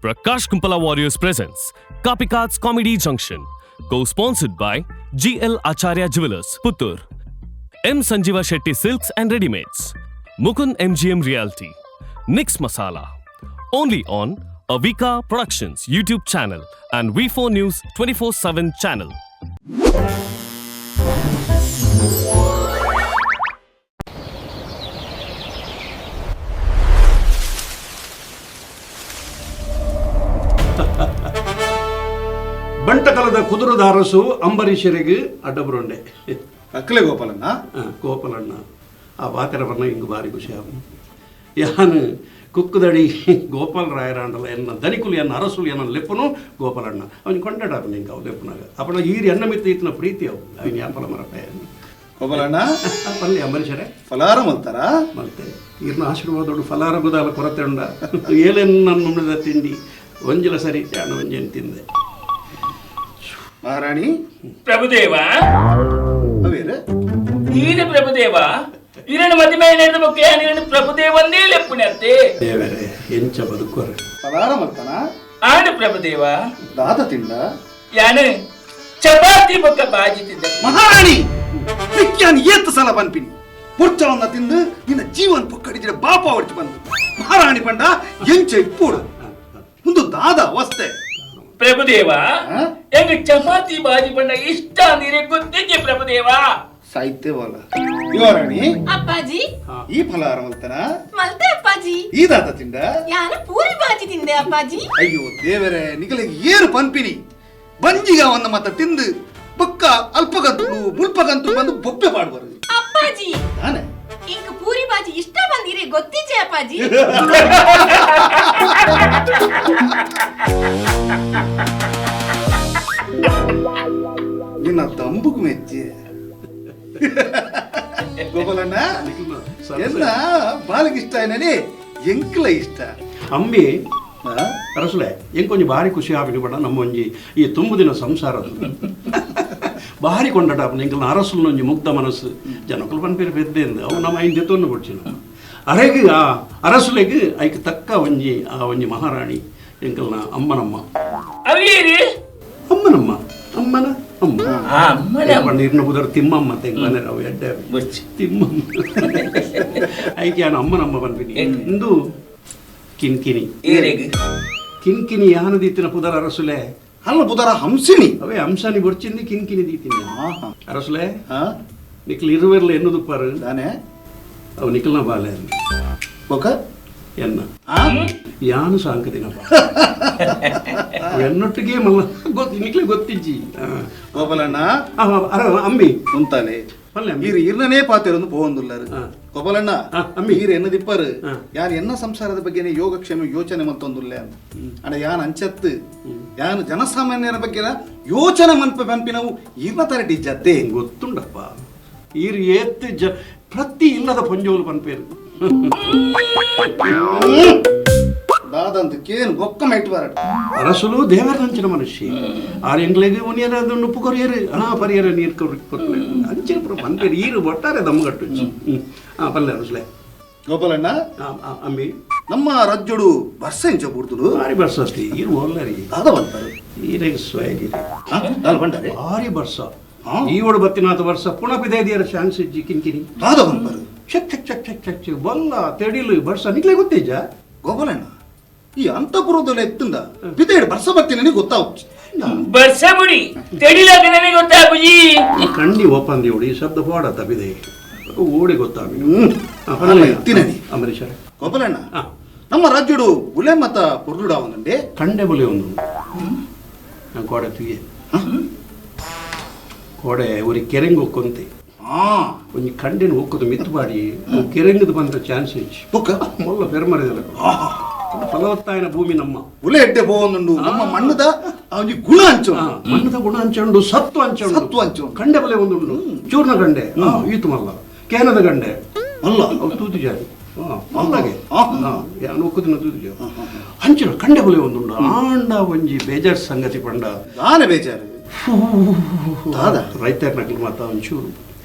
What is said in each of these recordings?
Prakash Kumpala Warriors presents Kapikad's Comedy Junction, co-sponsored by GL Acharya Jewelers, Puttur, M. Sanjeeva Shetty Silks and Readymates, Mukund MGM Realty, Nix Masala, only on Avika Productions YouTube channel and V4 News 24/7 channel. ಬಂಟಕಲದ ಕುದುರದ ಅರಸು ಅಂಬರೀಷರಿಗೆ ಅಡ್ಡಬುರುಂಡೆ. ಅಕ್ಕಲೆ ಗೋಪಾಲಣ್ಣ. ಗೋಪಾಲಣ್ಣ, ಆ ಬಾಕರವನ್ನ ಇಂಗು ಬಾರಿ ಖುಷಿ ಆವು. ಯಾನು ಕುಕ್ಕುದಡಿ ಗೋಪಾಲ ರಾಯರಾಂಡಲ ಎನ್ನ ದನಿಕುಲು ಎನ್ನ ಅರಸುಲು ಎನ್ನ ಲೆಪ್ಪನು ಗೋಪಾಲಣ್ಣ ಅವನು ಕೊಂಡಾಡ ನಿಂಗೆ ಅವು ಲೆಪ್ಪನಾಗ ಅಪ್ಪನ ಈರಿ ಎನ್ನ ಮಿತ್ತ ಈತನ ಪ್ರೀತಿ ಅವು ಅವನು ಯಾಪಲ ಮರಪೆ. ಗೋಪಾಲಣ್ಣ. ಪಲ್ಲಿ ಅಂಬರೀಷರೇ. ಫಲಾರ ಮಲ್ತಾರ? ಮಲ್ತೆ, ಈರ್ನ ಆಶೀರ್ವಾದೋಡು ಫಲಾರ ಗುದಾಲ ಕೊರತೆ ಉಂಡ. ಏಲೆನ್ನ ನುಣ್ಣಿದ ತಿಂಡಿ ಒಂಜಿಲ ಸರಿ ಜಾಣ ಒಂಜೇನು ತಿಂದೆ. ಮಹಾರಾಣಿ. ಪ್ರಭುದೇವ. ಅವೇರ? ನೀನು ಪ್ರಭುದೇವ ಇರಣ ಮದುವೆ ನಡೆದ ಬೊಕ್ಕೆ ನೀನು ಪ್ರಭುದೇವಂದೇ ಲೆಪ್ಪುನಂತೆ. ದೇವರೇ, ಎಂಚ ಬದುಕೋರೆ. ಫಲಾರ ಮಲ್ತಾನ? ಆಡು ಪ್ರಭುದೇವ. ದಾದ ತಿಂಡ? ಯಾನು ಚಪಾತಿ ಬೊಕ್ಕ ಬಾಜಿ ತಿಂದ. ಮಹಾರಾಣಿ, ವಿಜ್ಞಾನ ಏತ್ ಸಲ ಪನ್ಪಿನಿ, ಪುರ್ಚವನ್ನ ತಿಂದು ನಿನ್ನ ಜೀವನ್ ಪೊಕ್ಕಡಿಜಿಡ ಬಾಪ ಹೊಡ್ಚು ಬಂದು. ಮಹಾರಾಣಿ ಪಂಡ ಎಂಚ ಇಪ್ಪೋಡು ಒಂದು ದಾದ ಅವಸ್ಥೆ. ಪ್ರಭುದೇವ. ಆ? ಎಂಗ ಚಪಾತಿ ಬಾಜಿ ಬಣ್ಣ ಇಷ್ಟ ನೀರೆ ಗೊತ್ತಿದ್ದೆ ಪ್ರಭುದೇವ. ಸಾಹಿತ್ಯ ಬೋಲ ಯುವರಾಣಿ. ಅಪ್ಪಾಜಿ. ಈ ಫಲಾರ ಮಲ್ತನ? ಮಲ್ತೆ ಅಪ್ಪಾಜಿ. ಈ ದಾದ ತಿಂಡ? ಯಾನು ಪೂರಿ ಬಾಜಿ ತಿಂದೆ ಅಪ್ಪಾಜಿ. ಅಯ್ಯೋ ದೇವರೇ, ನಿಗಲಿಗೆ ಏರು ಪನ್ಪಿನಿ, ಬಂಜಿಗ ಅವನ್ನ ಮತ್ತ ತಿಂದು ಬೊಕ್ಕ ಅಲ್ಪಗಂತು ಮುಲ್ಪಗಂತು ಬಂದು ಬೊಬ್ಬೆ ಪಾಡ್ಬಾರದು. ಅಪ್ಪಾಜಿ. ತಾನೆ. ಇಂಕ್ ಪೂರಿ ಬಾಜಿ ಇಷ್ಟ ಬಂದಿರಿ ಗೊತ್ತಿಜ್ಜೆ ಅಪ್ಪಾಜಿ. ನಿನ್ನ ತಂಬುಕು ಮೆಚ್ಚಿ ಗೋಪಾಲಣ್ಣ. ಎಲ್ಲ ಬಾಲకి ಇಷ್ಟ ಏನಲ್ಲಿ ಎಂಕ್ಲ ಇಷ್ಟ. ಅಂಬಿ. ಆ? ಅರಸುಲೆ, ಎಂಕೊಂಜಿ ಭಾರಿ ಖುಷಿ ಆಪಿನ ಪಡ ನಮ್ಮ ಒಂಜಿ ಈ ತುಂಬು ದಿನ ಸಂಸಾರದ ಭಾರಿ ಕೊಂಡಾಟ ಆಪುಂಡು. ಎಂಕಲ್ನ ಅರಸುಲ್ನ ಒಂಜಿ ಮುಗ್ಧ ಮನಸ್ಸು ಜನಕುಲು ಪನ್ಪೇರು ಪೆದ್ದೆಂದು ಅವು ನಮ್ಮ ಐನ್ ದೆತ್ತೊಂದು ಕೊಡ್ಚಿನ ಅರೆಗ್ ಆ ಅರಸುಲೆಗ್ ಐಕ್ ತಕ್ಕ ಒಂಜಿ ಆ ಒಂಜಿ ಮಹಾರಾಣಿ ಎಂಕಲ್ನ ಅಮ್ಮನಮ್ಮ. ಅವೇರಿ? ಅಮ್ಮನಮ್ಮ, ಅಮ್ಮನ ಅಮ್ಮ. ಆ, ಅಮ್ಮನ ಅಮ್ಮ. ನೀರಿನ ಬುದರ್ ತಿಮ್ಮಮ್ಮ ತೆಂಗನೆ ಅವು ಎಡ್ಡೆ. ಬೊಚ್ಚಿ. ತಿಮ್ಮಮ್ಮ ಐಕೆ ಯಾನು ಅಮ್ಮನಮ್ಮ ಪನ್ಪಿನಿ. ಇಂದು ಕಿನ್ಕಿನಿ. ಏರೆಗ್? ಕಿನ್ಕಿನಿ ಯಾನು ದೀತಿನ ಪುದರ್ ಅರಸುಲೆ? ಅಲ್ಲ ಬುಧರ ಹಂಸಿಣಿ. ಅವೇ ಅಂಶಾನಿ ಬೊರ್ಚಿಂದಿ ಕಿನ್ಕಿನಿ ದೀತಿನಿ. ಆಹಾ. ಅರಸುಲೆ. ಆ? ನಿಕ್ಲು ಇರುವೆರ್ಲ ಎನ್ನುದುಪ್ಪಾರು. ತಾನೆ. ಅವು ನಿಕ್ಲ್ನ ಬಾಲೆ. ಬೊಕ? ಎನ್ನ. ಆ? ಯಾನು ಸಾಂಕದಿನಪ್ಪ ಅವು ಎನ್ನೊಟ್ಟಿಗೆ ಮಲ್ಲ ಗೊತ್ತಿ ನಿಕ್ಲೆ ಗೊತ್ತಿಜ್ಜಿ ಆ. ಗೋಪಾಲಣ್ಣ. ಆ, ಅರ ಅಂಬಿ. ಉಂತಾಲೆ. ಪಲ್ಲೆ ಅಂಬಿ. ಈರ್ ಇರ್ನನೇ ಪಾತೆರೊಂದು ಪೋವೊಂದುಲ್ಲಾರು. ಆ. ಗೋಪಾಲಣ್ಣ. ಆ, ಅಮ್ಮಿ. ಈರ್ ಎನ್ನ ದಿಪ್ಪರು. ಆ. ಯಾನ್ ಎನ್ನ ಸಂಸಾರದ ಬಗ್ಗೆನೇ ಯೋಗಕ್ಷೇಮ ಯೋಚನೆ ಮತ್ತೊಂದುಲ್ಲೆ ಅಂತ ಅಡ. ಯಾನ್ ಅಂಚತ್ತು ಯಾನ್ ಜನಸಾಮಾನ್ಯರ ಬಗ್ಗೆ ಯೋಚನೆ ಮನ್ಪ ಪನ್ಪಿನವು ಈರ್ನ ತರ ಇಜ್ಜತ್ತೆ. ಗೊತ್ತುಂಡಪ್ಪ, ಈರು ಏತ್ ಜ ಪ್ರತಿ ಇಲ್ಲದ ಪೊಂಜೋಲು ಪನ್ಪೇರು. ದಾದಂತ ಕೇನು ಬೊಕ್ಕ ಮೈಟ್ ಬಾರಡು. ಅರಸುಲು ದೇವರ ಅಂಚಿನ ಮನುಷ್ಯ ಆರ್ ಎಂಗ್ಲೆಗ್ ಉನಿಯರ ಅದು ಉಪ್ಪು ಕೊರಿಯರು ಆ ಪರಿಯರ ನೀರು ಕೊರಿ ಕೊರ್ಲೆ ಅಂಚಿನ ಪೂರ ಪನ್ಪೇರು. ಈರು ಒಟ್ಟಾರೆ ದಮ್ಮಗಟ್ಟು ಆ ಪಲ್ಲೆ ಅರಸುಲೆ. ಗೋಪಾಲಣ್ಣ. ಆ, ಆ, ಅಂಬಿ. ನಮ್ಮ ರಾಜ್ಯಡು ಬರ್ಸ ಇಂಚ ಬುಡ್ದುಡು. ಭಾರಿ ಬರ್ಸತಿ ಈರು ಒಲ್ಲರಿ. ದಾದ ಬಂತಾರೆ? ಈರೆಗ್ ಸ್ವಯಗಿರಿ. ದಾಲ್ ಬಂಡಾರೆ. ಭಾರಿ ಬರ್ಸ. ಹಾ. ಈ ಓಡು ಬತ್ತಿನಾಥ ವರ್ಷ ಪುನಃ ಪಿದೇದಿಯರ ಚಾನ್ಸ್ ಇಜ್ಜಿ ಕಿನ್ಕಿನಿ. ದಾದ ಬಂತಾರೆ? check check check check check check ಬೊಲ್ಲ ತೆಡಿಲು ಬರ್ಸ ನಿಕ್ಲೆ ಗೊತ್ತಿಜ್ಜ? ಗೋಪಾಲಣ್ಣ, ಈ ಅಂತಪುರದಲ್ಲಿ ಎತ್ತಂದ ಬಿದೇಡು ಬರ್ಸ ಬರ್ತೀನಿ ನನಗೆ ಗೊತ್ತಾವು. ಬರ್ಸ ಬುಡಿ ತೆಡಿಲಾಗ ನನಗೆ ಗೊತ್ತಾಪುಜಿ. ಈ ಕಂಡಿ ಒಪ್ಪಂದಿ ಓಡಿ ಈ ಶಬ್ದ ಪೋಡ ತಪ್ಪಿದೆ ಓಡಿ ಗೊತ್ತಾಗ. ಅಲ್ಲ, ಎತ್ತಿನನಿ. ಅಂಬರೀಷರ. ಗೋಪಾಲಣ್ಣ. ಹಾ. ನಮ್ಮ ರಾಜ್ಯಡು ಬುಲೆ ಮತ ಪೊರ್ಲುಡಾವನುಂಡೆ. ಕಂಡೆ ಬುಲೆ ಒಂದು ನಾನು ಕೋಡೆ ತುಯ್ಯೆ ಕೋಡೆ ಉರಿ ಕೆರೆಂಗ್ ಒಕ್ಕೊಂತೆ. ಹಾ. ಒಂಜಿ ಕಂಡೆನ ಒಕ್ಕದು ಮಿತ್ತು ಬಾಡಿ ಕೆರೆಂಗದ ಬಂದ ಚಾನ್ಸ್ ಇಜ್ಜಿ. ಬೊಕ್ಕ? ಮೊಲ್ಲ ಪೆರ್ಮರಿದಲ್ಲ ಫಲವತ್ತಾಯನ ಭೂಮಿ ನಮ್ಮ. ಬುಲೆ ಎಡ್ಡೆ ಪೋವೊಂದುಂಡು ನಮ್ಮ ಮಣ್ಣುದ ಒಂಜಿ ಗುಣ ಅಂಚು. ಆ, ಮಣ್ಣದ ಗುಣ ಅಂಚುಂಡು, ಸತ್ವ ಅಂಚುಂಡು. ಸತ್ವ ಅಂಚುಂಡು. ಕಂಡೆ ಬಲೆ ಒಂದುಂಡು ಚೂರ್ಣ ಕಂಡೆ. ಆ, ಈತು ಮಲ್ಲ ಕೇನದ ಕಂಡೆ. ಅಲ್ಲ. ಅವು ತೂತು ಜಾರಿ ಮಲ್ಲಾಗೆ. ಆ. ಯಾನು ಒಕ್ಕುದಿನ ತೂತು ಜಾರಿ ಅಂಚಿನ ಕಂಡೆ ಬಲೆ ಒಂದುಂಡು. ಆಂಡ ಒಂಜಿ ಬೇಜಾರ್ ಸಂಗತಿ ಪಂಡ ದಾನೆ ಬೇಜಾರು ದಾದ? ರೈತರ ನಕಲು ಮಾತ ಒಂಚೂರು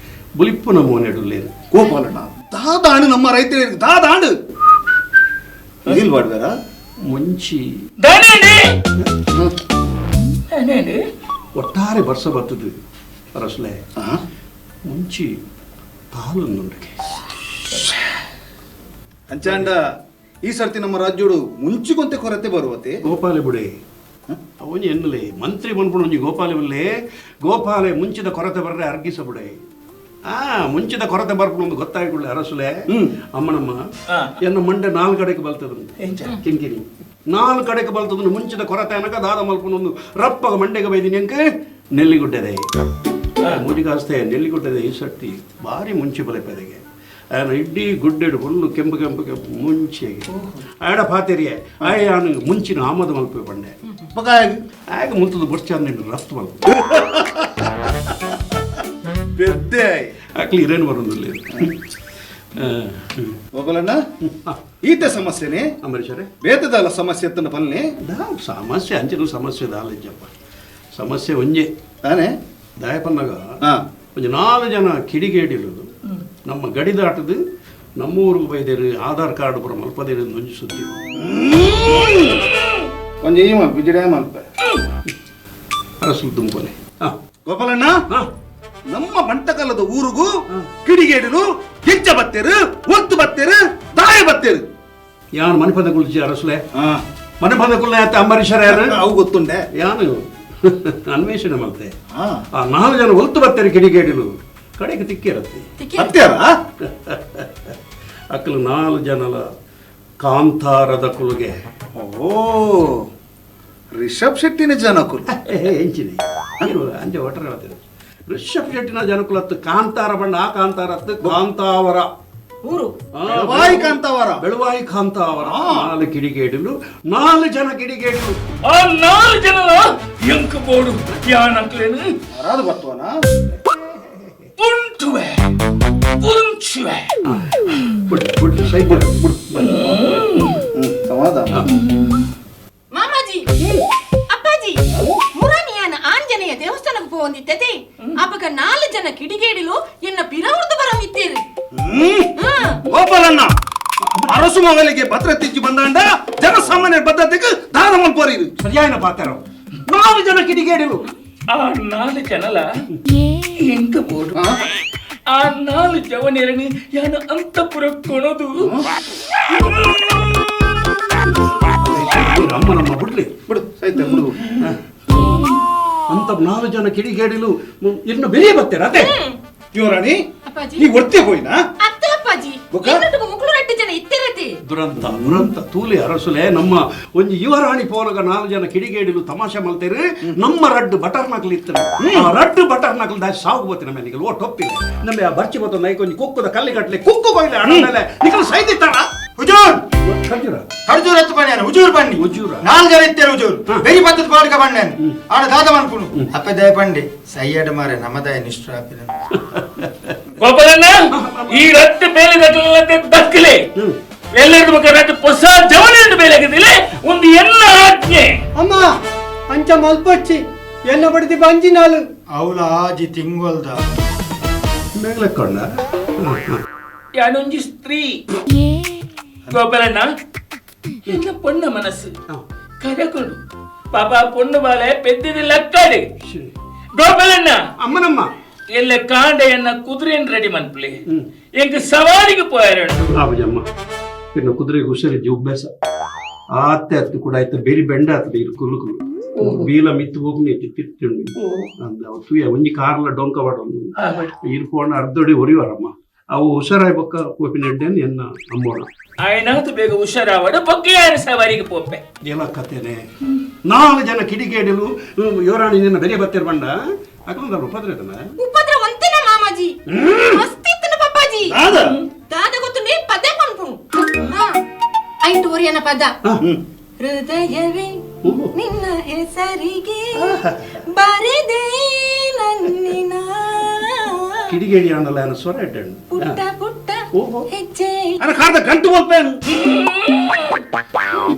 ಬುಲಿಪ್ಪುನ ಮೋನೆಡುಲ್ಲೇನು. ಗೋಪಾಲಣ್ಣ, ದಾದಾಣು ನಮ್ಮ ರೈತರಿಗೆ ದಾದಾಣು ಇಲ್ ಬಾಡ್ಬೇರ. ಮುಂಚಿ ಒಟ್ಟಾರೆ ವರ್ಷ ಬರ್ತದೆ ಅರಸಲೆ ಮುಂಚಿ ತಾಲೊಂದುಂಡಕ್ಕೆ ಅಂಚಾಂಡ ಈ ಸರ್ತಿ ನಮ್ಮ ರಾಜ್ಯೋಡು ಮುಂಚಿಗೊಂತೆ ಕೊರತೆ ಬರುವತೆ ಗೋಪಾಲೆ ಬುಡೆ ಅವನು ಎನ್ನಲೆ ಮಂತ್ರಿ ಬಂದ್ಬಿಡು ಒಂಜಿ ಗೋಪಾಲೆ ಬಲ್ಲೆ ಗೋಪಾಲೆ ಮುಂಚಿದ ಕೊರತೆ ಬರ್ರೆ ಅರ್ಗಿಸ ಬುಡೆ ಆ ಮುಂಚಿದ ಕೊರತೆ ಬರ್ಪುಣ ಒಂದು ಗೊತ್ತಾಗಿಕೊಳ್ಳೆ ಅರಸುಲೆ ಅಮ್ಮನಮ್ಮ ಎನ್ನ ಮಂಡೆ ನಾಲ್ಕು ಕಡೆಗೆ ಬಲ್ತದ ಕಿಂಕಿನಿ ನಾಲ್ಕು ಕಡೆಗೆ ಬಲ್ತದ ಮುಂಚಿದ ಕೊರತೆ ಅನಕ ದಾದ ಮಲ್ಪುನ ಒಂದು ರಪ್ಪಗ ಮಂಡೆಗೆ ಬೈದಿನಿ ಅಂಕ ನೆಲ್ಲಿಗುಡ್ಡೆದೆ ಮುಡಿಗಾಸ್ತೆ ನೆಲ್ಲಿಗುಡ್ಡೆದೆ ಈ ಸರ್ತಿ ಭಾರಿ ಮುಂಚೆ ಬಲೆ ಪೆದೆಗೆ ಆಯನ ಇಡ್ಡಿ ಗುಡ್ಡೆಡು ಫುಲ್ಲು ಕೆಂಪು ಕೆಂಪು ಕೆಂಪು ಮುಂಚೆಗೆ ಆಯಡ ಪಾತೆರಿಯೆ ಆಯ್ ಮುಂಚಿನ ಆಮದು ಮಲ್ಪೆ ಬಂಡೆ ಆಗ ಮುಂತದ ಬುರ್ಚಾದ ನಿನ್ನ ರಫ್ತು ಮಲ್ಪ ಪೆದ್ದೆ ಆಕ್ಲಿ ಇರೇನು ಬರೋದಿಲ್ಲ ಗೋಪಾಲಣ್ಣ ಈತ ಸಮಸ್ಯೆನೆ ಅಂಬರೀಷರೇ ಬೇತದಲ್ಲ ಸಮಸ್ಯೆ ಎತ್ತನ ಪಲ್ನೆ ದಾ ಸಮಸ್ಯೆ ಅಂಚಿನ ಸಮಸ್ಯೆ ದಾಲಜ್ಜಪ್ಪ ಸಮಸ್ಯೆ ಒಂಜೆ ತಾನೇ ದಾಯಪನ್ನಾಗ ಒಂಜಿ ನಾಲ್ಕು ಜನ ಕಿಡಿಗೇಡಿಲು ನಮ್ಮ ಗಡಿ ದಾಟದು ನಮ್ಮೂರಿಗೆ ಬೈದೇರು ಆಧಾರ್ ಕಾರ್ಡ್ ಪುರ ಮಲ್ಪದೇರು ಒಂಜಿ ಸುದ್ದಿ ಒಂಜಿ ಈ ಮಲ್ಪ ಬಿಜಿಡೆ ಮಲ್ಪ ಅರಸು ದುಂಪನೆ ಗೋಪಾಲಣ್ಣ ನಮ್ಮ ಬಂಟಕಲ್ಲದ ಊರಿಗೂ ಕಿಡಿಗೇಡಿಲು ಹೆಜ್ಜ ಬತ್ತೇರು ಒತ್ತು ಬತ್ತೇರು ದಾಯ ಬತ್ತೇರು ಯಾನು ಮನೆಪದ ಕುಲ್ಚಿ ಅರಸುಲೆ ಮನೆಪದ ಕುಲ್ಲ ಯಾತ ಅಂಬರೀಷರ ಯಾರು ಅವು ಗೊತ್ತುಂಡೆ ಯಾನು ಅನ್ವೇಷಣೆ ಮಲ್ತೆ ಆ ನಾಲ್ಕು ಜನ ಒಲ್ತು ಬತ್ತೇರು ಕಿಡಿಗೇಡಿಲು ಕಡೆಗೆ ತಿಕ್ಕಿರತ್ತೆ ಬತ್ತೇರ ಅಕ್ಕಲು ನಾಲ್ಕು ಜನಲ ಕಾಂತಾರದ ಕುಲುಗೆ ಓ ರಿಷಬ್ ಶೆಟ್ಟಿನ ಜನಕುಲು ಎಂಚಿನಿ ಅಂಜೆ ಒಟ್ಟರೆ ಹೇಳ್ತಾರೆ ರಿಷಬ್ ಶೆಟ್ಟಿನ ಜನಕುಲತ್ತು ಕಾಂತಾರ ಬಣ್ಣ ಆ ಕಾಂತಾರತ್ತು ಕಾಂತಾವರ ಊರು ಬೆಳವಾಯಿ ಕಾಂತಾವರ ಬೆಳವಾಯಿ ಕಾಂತಾವರ ನಾಲ್ಕು ಕಿಡಿಗೇಡಿಲು ನಾಲ್ಕು ಜನ ಕಿಡಿಗೇಡಿಲು ಆ ನಾಲ್ಕು ಜನ ಎಂಕು ಬೋಡು ಯಾನಂಕ್ಲೇನು ಯಾರಾದ್ರು ಬರ್ತವನ ಪುಂಟುವೆ ಪುಂಚುವೆ ಬಿಡು ಬಿಡು ಸೈ ಬಿಡು ಬಿಡು ಸಮಾಧಾನ ಮಾಮಾಜಿ ಅಪ್ಪಾಜಿ ಮುರಾನಿಯಾನ ಆಂಜನೇಯ ದೇವಸ್ಥಾನಕ್ಕೆ ಪೋವಂದಿತ್ತತೆ ಅಪಗ ನಾಲ್ಕು ಜನ ಕಿಡಿಗೇಡಿಲು ಎನ್ನ ಪಿರವೃತ ಬರಂಗಿತ್ತೇರು ಗೋಪಾಲಣ್ಣ ಅರಸು ಮಗಳಿಗೆ ಭದ್ರತೆ ಇಚ್ಚಿ ಬಂದಾಂಡ ಜನಸಾಮಾನ್ಯರ ಭದ್ರತೆಗೆ ದಾನ ಮಲ್ಪೋರಿರು ಸರಿಯಾಯಿನ ಪಾತ್ರ ನಾಲ್ಕು ಜನ ಕಿಡಿಗೇಡಿಲು ಆ ನಾಲ್ಕು ಜನಲ ಎಂಕ ಬೋಡು ಆ ನಾಲ್ಕು ಜವನೇರನಿ ಯಾನ ಅಂತಪುರ ಕೊಣದು ಅಮ್ಮ ನಮ್ಮ ಬಿಡ್ಲಿ ಬಿಡು ಸಹಿತ ಬಿಡು ಅಂತ ನಾಲ್ಕು ಜನ ಕಿಡಿಗೇಡಿಲು ಇನ್ನು ಬೆಳೆಯ ಬರ್ತೀರ ಅದೇ ಯುವರಾಣಿ ಅಪ್ಪಾಜಿ ನೀ ಒಡ್ತೆ ಹೋಯ್ನಾ ಅತ್ತ ಅಪ್ಪಾಜಿ ಮುಕ್ಕಳು ರಟ್ಟು ಜನ ಇತ್ತಿರತಿ ದುರಂತ ದುರಂತ ತೂಲಿ ಅರಸುಲೆ ನಮ್ಮ ಒಂಜಿ ಯುವರಾಣಿ ಪೋನಗ ನಾಲ್ಕು ಜನ ಕಿಡಿಗೇಡಿಲು ತಮಾಷೆ ಮಲ್ತೇರಿ ನಮ್ಮ ರಡ್ಡು ಬಟರ್ ನಕಲ್ ಇತ್ತು ಆ ರಡ್ಡು ಬಟರ್ ನಕಲ್ ದಾಸಿ ಸಾವು ಬೋತಿ ನಮ್ಮ ನಿಗಲ್ ಓ ಟೊಪ್ಪಿಲ್ಲ ನಮ್ಮ ಆ ಬರ್ಚಿ ಬತ್ತ ನೈಕೊಂಜಿ ಕುಕ್ಕುದ ಕಲ್ಲಿ ಕಟ್ಲೆ ಕುಕ್ಕು ಕೊಯ್ಲೆ ಅಣ್ಣ ಮೇಲೆ ನಿಗಲ್ ಸೈದಿತ್ತಾರ ಹುಜೂರ್ ಖರ್ಜೂರ ಖರ್ಜೂರ ಎತ್ತು ಬನ್ನಿ ಹುಜೂರ್ ಬನ್ನಿ ಹುಜೂರ ನಾಲ್ಕು ಜನ ಇತ್ತೇರು ಹುಜೂರ್ ಬೆರಿ ಪತ್ತದ ಪಾಡ್ಕ ಬಣ್ಣೆ ಆಡ ದಾದ ಮನ್ಪುನು ಅಪ್ಪೆ ದಯ ಪಂಡಿ ಸೈಯಡ್ ಮಾರೆ ನಮ್ಮದಾಯ ನಿಷ್ಠ ಆಪಿನ ಗೋಪಾಲಣ್ಣ ಈ ರಟ್ಟು ಬೇಲೆ ದಕ್ಕಲೆ ಎಲ್ಲರದು ಮುಖ ರಟ್ಟು ಹೊಸ ಜವನ ಬೇಲೆ ಆಗಿದ್ದಿಲ್ಲ ಒಂದು ಎಲ್ಲ ಆಜ್ಞೆ ಅಮ್ಮ ಅಂಚ ಮಲ್ಪಚ್ಚಿ ಎನ್ನ ಬಡಿದಿ ಬಂಜಿನಾಲು ಅವಳ ಆಜಿ ತಿಂಗೊಲ್ದ ಮೇಗ್ಲಕ್ಕೊಂಡ ಯಾನೊಂಜಿ ಸ್ತ್ರೀ ಗೋಪಾಲಣ್ಣ ಎನ್ನ ಪೊಣ್ಣ ಮನಸ್ಸು ಕರಕೊಂಡು ಪಾಪ ಪೊಣ್ಣು ಬಾಲೆ ಪೆದ್ದಿದ ಲಕ್ಕಾಡಿ ಗೋಪಾಲಣ್ಣ ಅಮ್ಮನಮ್ಮ ಎಲ್ಲ ಕಾಂಡೆಯನ್ನ ಕುದುರೆಯನ್ನು ರೆಡಿ ಮನ್ಪುಲಿ ಎಂಕ್ ಸವಾರಿಗೆ ಪೋಯರಂಡು ಆಬಜಮ್ಮ ಇನ್ನು ಕುದುರೆಗೆ ಹುಷಾರಿದ್ದಿ ಉಬ್ಬೆಸ ಆತೆ ಅತ್ತು ಕೂಡ ಆಯ್ತು ಬೇರಿ ಬೆಂಡ ಆತದೆ ಇದು ಕುಲ್ಲು ಕುಲ್ಲು ಬೀಲ ಮಿತ್ತು ಹೋಗಿ ತಿತ್ತಿಂಡು ಅಂದ ತೂಯ ಒಂಜಿ ಕಾರ್ಲ ಡೊಂಕ ವಾಡೊಂದು ಇರ್ಪೋಣ ಅರ್ಧೊಡಿ ಒರಿವಾರಮ್ಮ ಅವು ಹುಷಾರಾಯ್ ಬೊಕ್ಕ ಪೋಪಿನ ಎಡ್ಡೆನ್ ಎನ್ನ ಅಮ್ಮೋಣ ಆಯ್ನಾತು ಬೇಗ ಹುಷಾರಾವಡು ಬೊಕ್ಕೆ ಯಾರು ಸವಾರಿಗೆ ಪೋಪೆ ಎಲ್ಲ ಕತೆನೆ ನಾಲ್ಕು ಜನ ಕಿಡಿಗೇಡಿಲು ಯುವರಾಣಿ ನಿನ್ನ ಬೆಲೆ ಬತ್ತಿರ ಬಂಡ ಅಕಂದ ಉಪದ್ರ ಇದನ್ನ ಉಪದ್ರ ಒಂತೆನ ಮಾಮಾಜಿ ಮಸ್ತ್ ಇತ್ತನ ಪಪ್ಪಾಜಿ ದಾದ ಗೊತ್ತು ನೀ ಪದೇ ಪನ್ಪುನು ಐಟು ಒರಿಯನ ಪದ ಹೃದಯವೇ ನಿನ್ನ ಹೆಸರಿಗೆ ಬರೆದೆ ನನ್ನಿನ ಕಿಡಿಗೇಡಿ ಆಂಡಲ ಏನ ಸ್ವರ ಎಡ್ಡೆಣ್ಣು ಪುಟ್ಟ ಪುಟ್ಟ ಹೆಜ್ಜೆ ಅನ ಕಾರ್ದ ಗಂಟು ಮಲ್ಪೇನು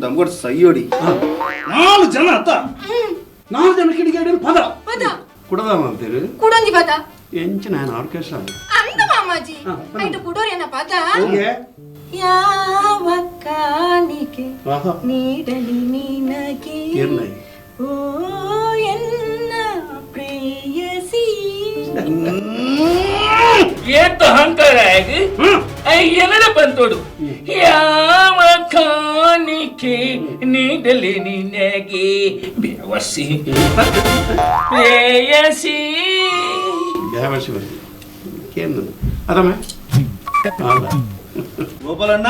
ದಮ್ಗೋಡ್ ಸೈಯೋಡಿ ನಾಲ್ಕು ಜನ ಅತ್ತ ನಾಲ್ಕು ಜನ ಕಿಡಿಗೇಡಿ ಪದ ಪದ ಕುಡದ ಅಂತೀರಿ ಕುಡೊಂಜಿ ಪದ ಎಂಚಿನ ಆರ್ಕೆಸ್ಟ್ರಾ ಅಂದ ಮಾಮಾಜಿ ಐಟು ಕುಡೋರಿಯನ ಪದ ಹೀಗೆ ಯಾವ ಕಾಣಿಕೆ ನೀಡಲಿ ನಿನಗೆ ಓ ಎನ್ನ ಪ್ರೇಯಸಿ. ಏತ ಅಹಂಕಾರ ಆಗಿ ಏನಡ ಬಂತೋಡು ಯಾವ ಕಾಣಿಕೆ ನೀಡಲಿ ನಿನಗೆ ಬೇವಸಿ ಪ್ರೇಯಸಿ. ಬೇವಸಿ ಬಂದಿ ಕೇಂದ್ರ ಅದಮ್ಮ ಗೋಪಾಲಣ್ಣ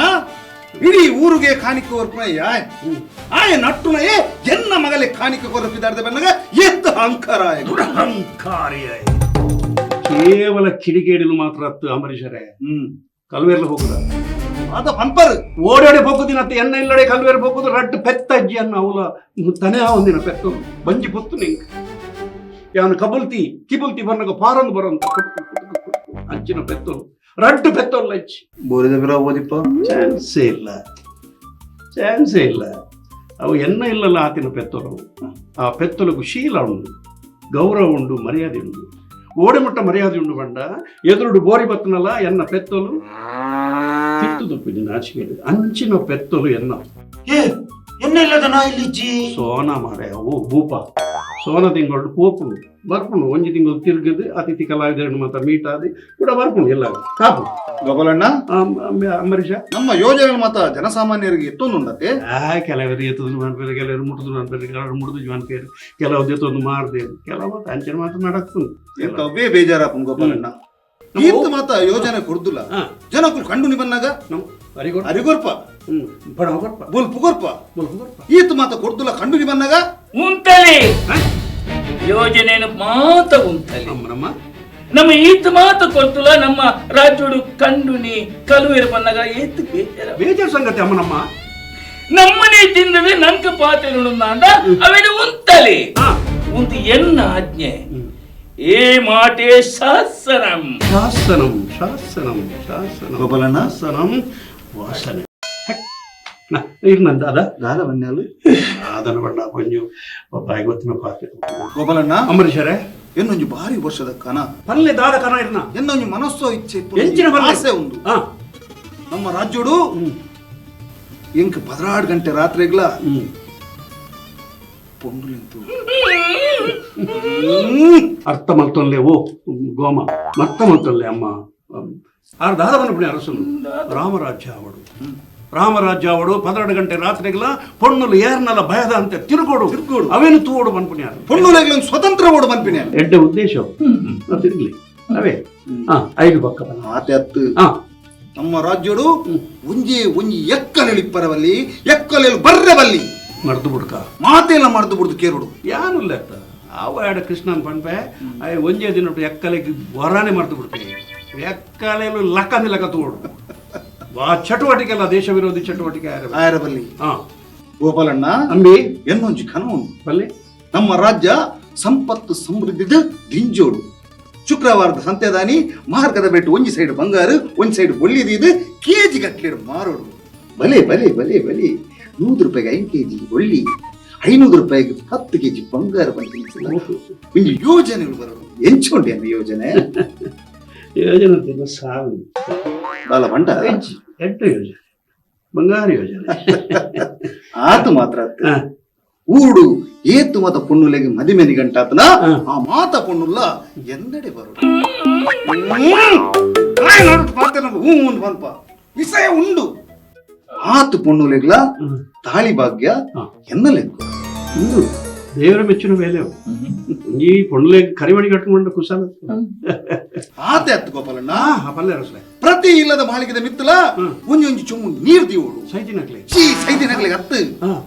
ಇಡೀ ಊರಿಗೆ ಕಾಣಿಕೆ ಕೊರ್ಪುನಯ್ಯ ಆಯ ನಟ್ಟುನಯೇ ಎನ್ನ ಮಗಲೇ ಕಾಣಿಕೆ ಕೊರಪಿದಾರ್ದೆ ಬಂದಾಗ ಎತ್ತ ಅಹಂಕಾರ. ದುರಹಂಕಾರಿಯ ಕೇವಲ ಕಿಡಿಗೇಡಿಲು ಮಾತ್ರ ಅತ್ತು ಅಂಬರೀಷರೇ. ಕಲ್ವೇರ್ಲ ಹೋಗುದ ಅದ ಪಂಪರ್ ಓಡೋಡಿ ಪೊಕ್ಕುದಿನ ಅತ್ತ ಎನ್ನ ಇಲ್ಲಡೆ ಕಲ್ವೇರ್ ಪೊಕ್ಕುದು ರಡ್ಡು ಪೆತ್ತ ಅಜ್ಜಿಯನ್ನು ಅವಲ ತನೇ ಒಂದಿನ ಪೆತ್ತು ಬಂಜಿ ಪೊತ್ತು ನಿಂಕ್ ಯಾವನು ಕಬುಲ್ತಿ ಕಿಬುಲ್ತಿ ಬನ್ನಗ ಪಾರೊಂದು ಬರೋಂತ ಅಜ್ಜಿನ ಪೆತ್ತೋಲು ರಡ್ಡು ಪೆತ್ತೋಲ್ಲ ಅಜ್ಜಿ. ಬೋರಿದ ಬಿರ ಓದಿಪ್ಪ ಚಾನ್ಸೇ ಇಲ್ಲ, ಚಾನ್ಸೇ ಇಲ್ಲ. ಅವು ಎನ್ನ ಇಲ್ಲಲ್ಲ ಆತಿನ ಪೆತ್ತೋಲು. ಆ ಪೆತ್ತೊಲಗು ಶೀಲ ಉಂಡು, ಗೌರವ ಉಂಡು, ಮರ್ಯಾದೆ ಉಂಡು. ಓಡೆಮುಟ್ಟ ಮರ್ಯಾದೆ ಉಂಡು ಬಂಡ ಎದುರುಡು ಬೋರಿ ಬತ್ತನಲ್ಲ ಎನ್ನ ಪೆತ್ತೋಲು ತಿಟ್ಟು ತುಪ್ಪಿನ ನಾಚಿಕೆ ಅಂಚಿನ ಪೆತ್ತೋಲು ಎನ್ನ. ಏ ಎನ್ನ ಇಲ್ಲದ ನಾ ಇಲ್ಲಿಜ್ಜಿ ಸೋನ ಮಾರೆ ಅವು ಭೂಪ ಸೋನ ತಿಂಗಳು ಪೋಪುಂಡು ಬರ್ಪುಂಡು ಒಂಜಿ ತಿಂಗಳು ತಿರ್ಗದು ಅತಿಥಿ ಕಲಾವಿದರನ್ನು ಮಾತ್ರ ಮೀಟ್ ಆದಿ ಕೂಡ ಬರ್ಪುಂಡು ಎಲ್ಲ ಕಾಪು. ಗೋಪಾಲಣ್ಣ ಅಂಬರೀಷ ನಮ್ಮ ಯೋಜನೆ ಮಾತ್ರ ಜನಸಾಮಾನ್ಯರಿಗೆ ಎತ್ತೊಂದುಂಡತೆ. ಕೆಲವರು ಎತ್ತದು ಮಾಡ್ತಾರೆ, ಕೆಲವರು ಮುಟ್ಟದು ಮಾಡ್ತಾರೆ, ಕೆಲವರು ಮುಡ್ದು ಮಾಡ್ತಾರೆ, ಕೆಲವು ಎತ್ತೊಂದು ಮಾಡ್ದೆ, ಕೆಲವು ಮಾತ್ರ ಅಂಚಿನ ಮಾತ್ರ ನಡಕ್ತು. ಅವೇ ಬೇಜಾರಪ್ಪನ ಗೋಪಾಲಣ್ಣ. ಈತ ಮಾತ ಯೋಜನೆ ಕೊಡ್ದುಲ್ಲ ಜನಕ್ಕೂ ಕಂಡು ನಿಬನ್ನಾಗ ಅರಿಗೊರ್ಪ ಬುಲ್ಪು ಕೊರ್ಪ ಈತ ಮಾತ ಕೊಡ್ದುಲ್ಲ ಕಂಡು ನಿಬನ್ನಾಗ ಉಂಟಲಿ ಯೋಜನೆಯನ್ನು ಮಾತ ಉಂಟಲಿ ನಮ್ಮ ಈತ ಮಾತು ಕೊಡ್ತುಲ್ಲ ನಮ್ಮ ರಾಜ್ಯೋಡು ಕಂಡುನಿ ಕಲುವೆರು ಬಂದಾಗ ಏತು ಬೇಜಾರ ಬೇಜಾರು ಸಂಗತಿ ಅಮ್ಮನಮ್ಮ. ನಮ್ಮನೆ ತಿಂದದೆ ನಂಕ ಪಾತ್ರೆ ಅವೆಲ್ಲ ಉಂಟಲಿ ಉಂಟು ಎನ್ನ ಆಜ್ಞೆ ಏ ಮಾಟೆ ಶಾಸನಂ ಶಾಸನಂ ಶಾಸನಂ ಶಾಸನಂ ಗೋಪಾಲಣ್ಣ ಶಾಸನಂ ವಾಸನೆ ಇರ್ನಂದ ಅದ ದಾದ ಬನ್ಯಾಲು ಅದನ್ನು ಬಣ್ಣ ಕೊಂಜು ಬಾಯಿಗೆ ಗೊತ್ತಿನ ಪಾತ್ರೆ. ಗೋಪಾಲಣ್ಣ ಅಂಬರೀಷರೇ ಎನ್ನೊಂಜು ಭಾರಿ ವರ್ಷದ ಕನ ಪಲ್ಲೆ ದಾದ ಕನ ಇರ್ನ ಎನ್ನೊಂಜು ಮನಸ್ಸೋ ಇಚ್ಛೆ ಎಂಚಿನ ಆಸೆ ಉಂಡು. ನಮ್ಮ ರಾಜ್ಯೋಡು ಎಂಕ್ 16 ಗಂಟೆ ರಾತ್ರಿಗ್ಲ ಪೊಂಡುಲಿಂತು ಅರ್ಥ ಮಲ್ತೊಲ್ಲೆ ಓ ಗೋಮ ಮರ್ತ ಮಲ್ತೊಲ್ಲೆ ಅಮ್ಮ. ಆರ್ ದಾದ ಬನ್ಪುಣಿ ಅರಸನು ರಾಮರಾಜ್ಯ ಅವಡು ರಾಮರಾಜ್ಯ ಅವಡು 12 ಗಂಟೆ ರಾತ್ರಿಗ್ಲ ಪೊಣ್ಣುಲು ಏರ್ನಲ್ಲ ಭಯದ ಅಂತೆ ತಿರುಗೋಡು ತಿರುಗೋಡು ಅವೇನು ತೂಡು ಬನ್ಪುಣಿ ಪೊಣ್ಣುಲೆಗ್ಲ ಸ್ವತಂತ್ರ ಓಡು ಬನ್ಪಿನಿ ಎಡ್ಡೆ ಉದ್ದೇಶ ತಿರುಗ್ಲಿ ಅವೇ ಐದು ಪಕ್ಕ ಆತೆ ಹತ್ತು. ನಮ್ಮ ರಾಜ್ಯೋಡು ಒಂಜಿ ಒಂಜಿ ಎಕ್ಕಲೆಳಿಪ್ಪರವಲ್ಲಿ ಎಕ್ಕಲೆಲು ಬರ್ರವಲ್ಲಿ ಮರ್ದು ಬುಡ್ಕ ಮಾತೆಲ್ಲ ಮರ್ದು ಬುಡ್ದು ಕೇರುಡು ಯಾನು ಲೆತ್ತ ಅವ ಎಡ ಕೃಷ್ಣನ್ ಪನ್ಪೆ ಅಯ್ಯ ಒಂಜೇ ದಿನ ಎಕ್ಕಲೆಗೆ ವರಾನೆ ಮರ್ದು ಬಿಡ್ತೀವಿ ಎಕ್ಕಲೆಲು ಲಕ್ಕಂದಿ ಲಕ್ಕ ತೋಡು ವಾ ಚಟುವಟಿಕೆ ಅಲ್ಲ ದೇಶ ವಿರೋಧಿ ಚಟುವಟಿಕೆ ಆಯರಬಲ್ಲಿ. ಗೋಪಾಲಣ್ಣ ಅಂಬಿ ಎನ್ನೊಂಜಿ ಕನ ಉಂಡು ಬಲ್ಲಿ ನಮ್ಮ ರಾಜ್ಯ ಸಂಪತ್ತು ಸಮೃದ್ಧಿದ ದಿಂಜೋಡು. ಶುಕ್ರವಾರದ ಸಂತೆದಾನಿ ಮಾರ್ಗದ ಬೆಟ್ಟು ಒಂಜಿ ಸೈಡ್ ಬಂಗಾರು ಒಂಜಿ ಸೈಡ್ ಒಳ್ಳಿದೀದು ಕೆಜಿ ಗಟ್ಲೆ ಮಾರೋಡು. ಬಲೆ ಬಲೆ ಬಲೆ ಬಲೆ 100 ರೂಪಾಯಿಗೆ 5 ಕೆಜಿ ಒಳ್ಳಿ, 500 ರೂಪಾಯಿಗೆ 10 ಕೆಜಿ ಬಂಗಾರ ಬಂದು ಒಂಜಿ ಯೋಜನೆಗಳು ಬರೋದು ಎಂಚುಂಡೆ ಅನ್ನ ಯೋಜನೆ ಯೋಜನೆ ಸಾವು ಬಾಲ ಬಂಡ ಎಡ್ಡು ಯೋಜನೆ ಬಂಗಾರ ಯೋಜನೆ ಆತು ಮಾತ್ರ ಊಡು ಏತು ಮತ ಪೊಣ್ಣುಲೆಗೆ ಮದಿಮೆನಿ ಗಂಟಾತನ ಆ ಮಾತ ಪೊಣ್ಣುಲ್ಲ ಎಂದಡೆ ಬರೋಡು ಪನ್ಪ ವಿಷಯ ಉಂಡು ಆತು ಪೊಣ್ಣುಲೆಗ್ಲ ತಾಳಿ ಭಾಗ್ಯ ಎನ್ನಲೆಗ್ಗು ಉಂಡು ದೇವರ ಮೆಚ್ಚಿನ ಮೇಲೆ ಈ ಪೊಣ್ಣುಲೆಗ್ ಕರಿಮಣಿ ಕಟ್ಕೊಂಡು ಕುಶಲ ಆತೆ ಅತ್ತು ಗೋಪಾಲಣ್ಣ ಪಲ್ಲೆ ಅರಸಲೆ ಪ್ರತಿ ಇಲ್ಲದ ಮಾಳಿಗೆದ ಮಿತ್ತಲ ಒಂಜಿ ಒಂಜಿ ಚೊಮ್ಮು ನೀರ್ ದೀವೋಡು ಸೈದಿನಕ್ಲೆ ಚೀ ಸೈದಿನಕ್ಲೆ ಅತ್ತು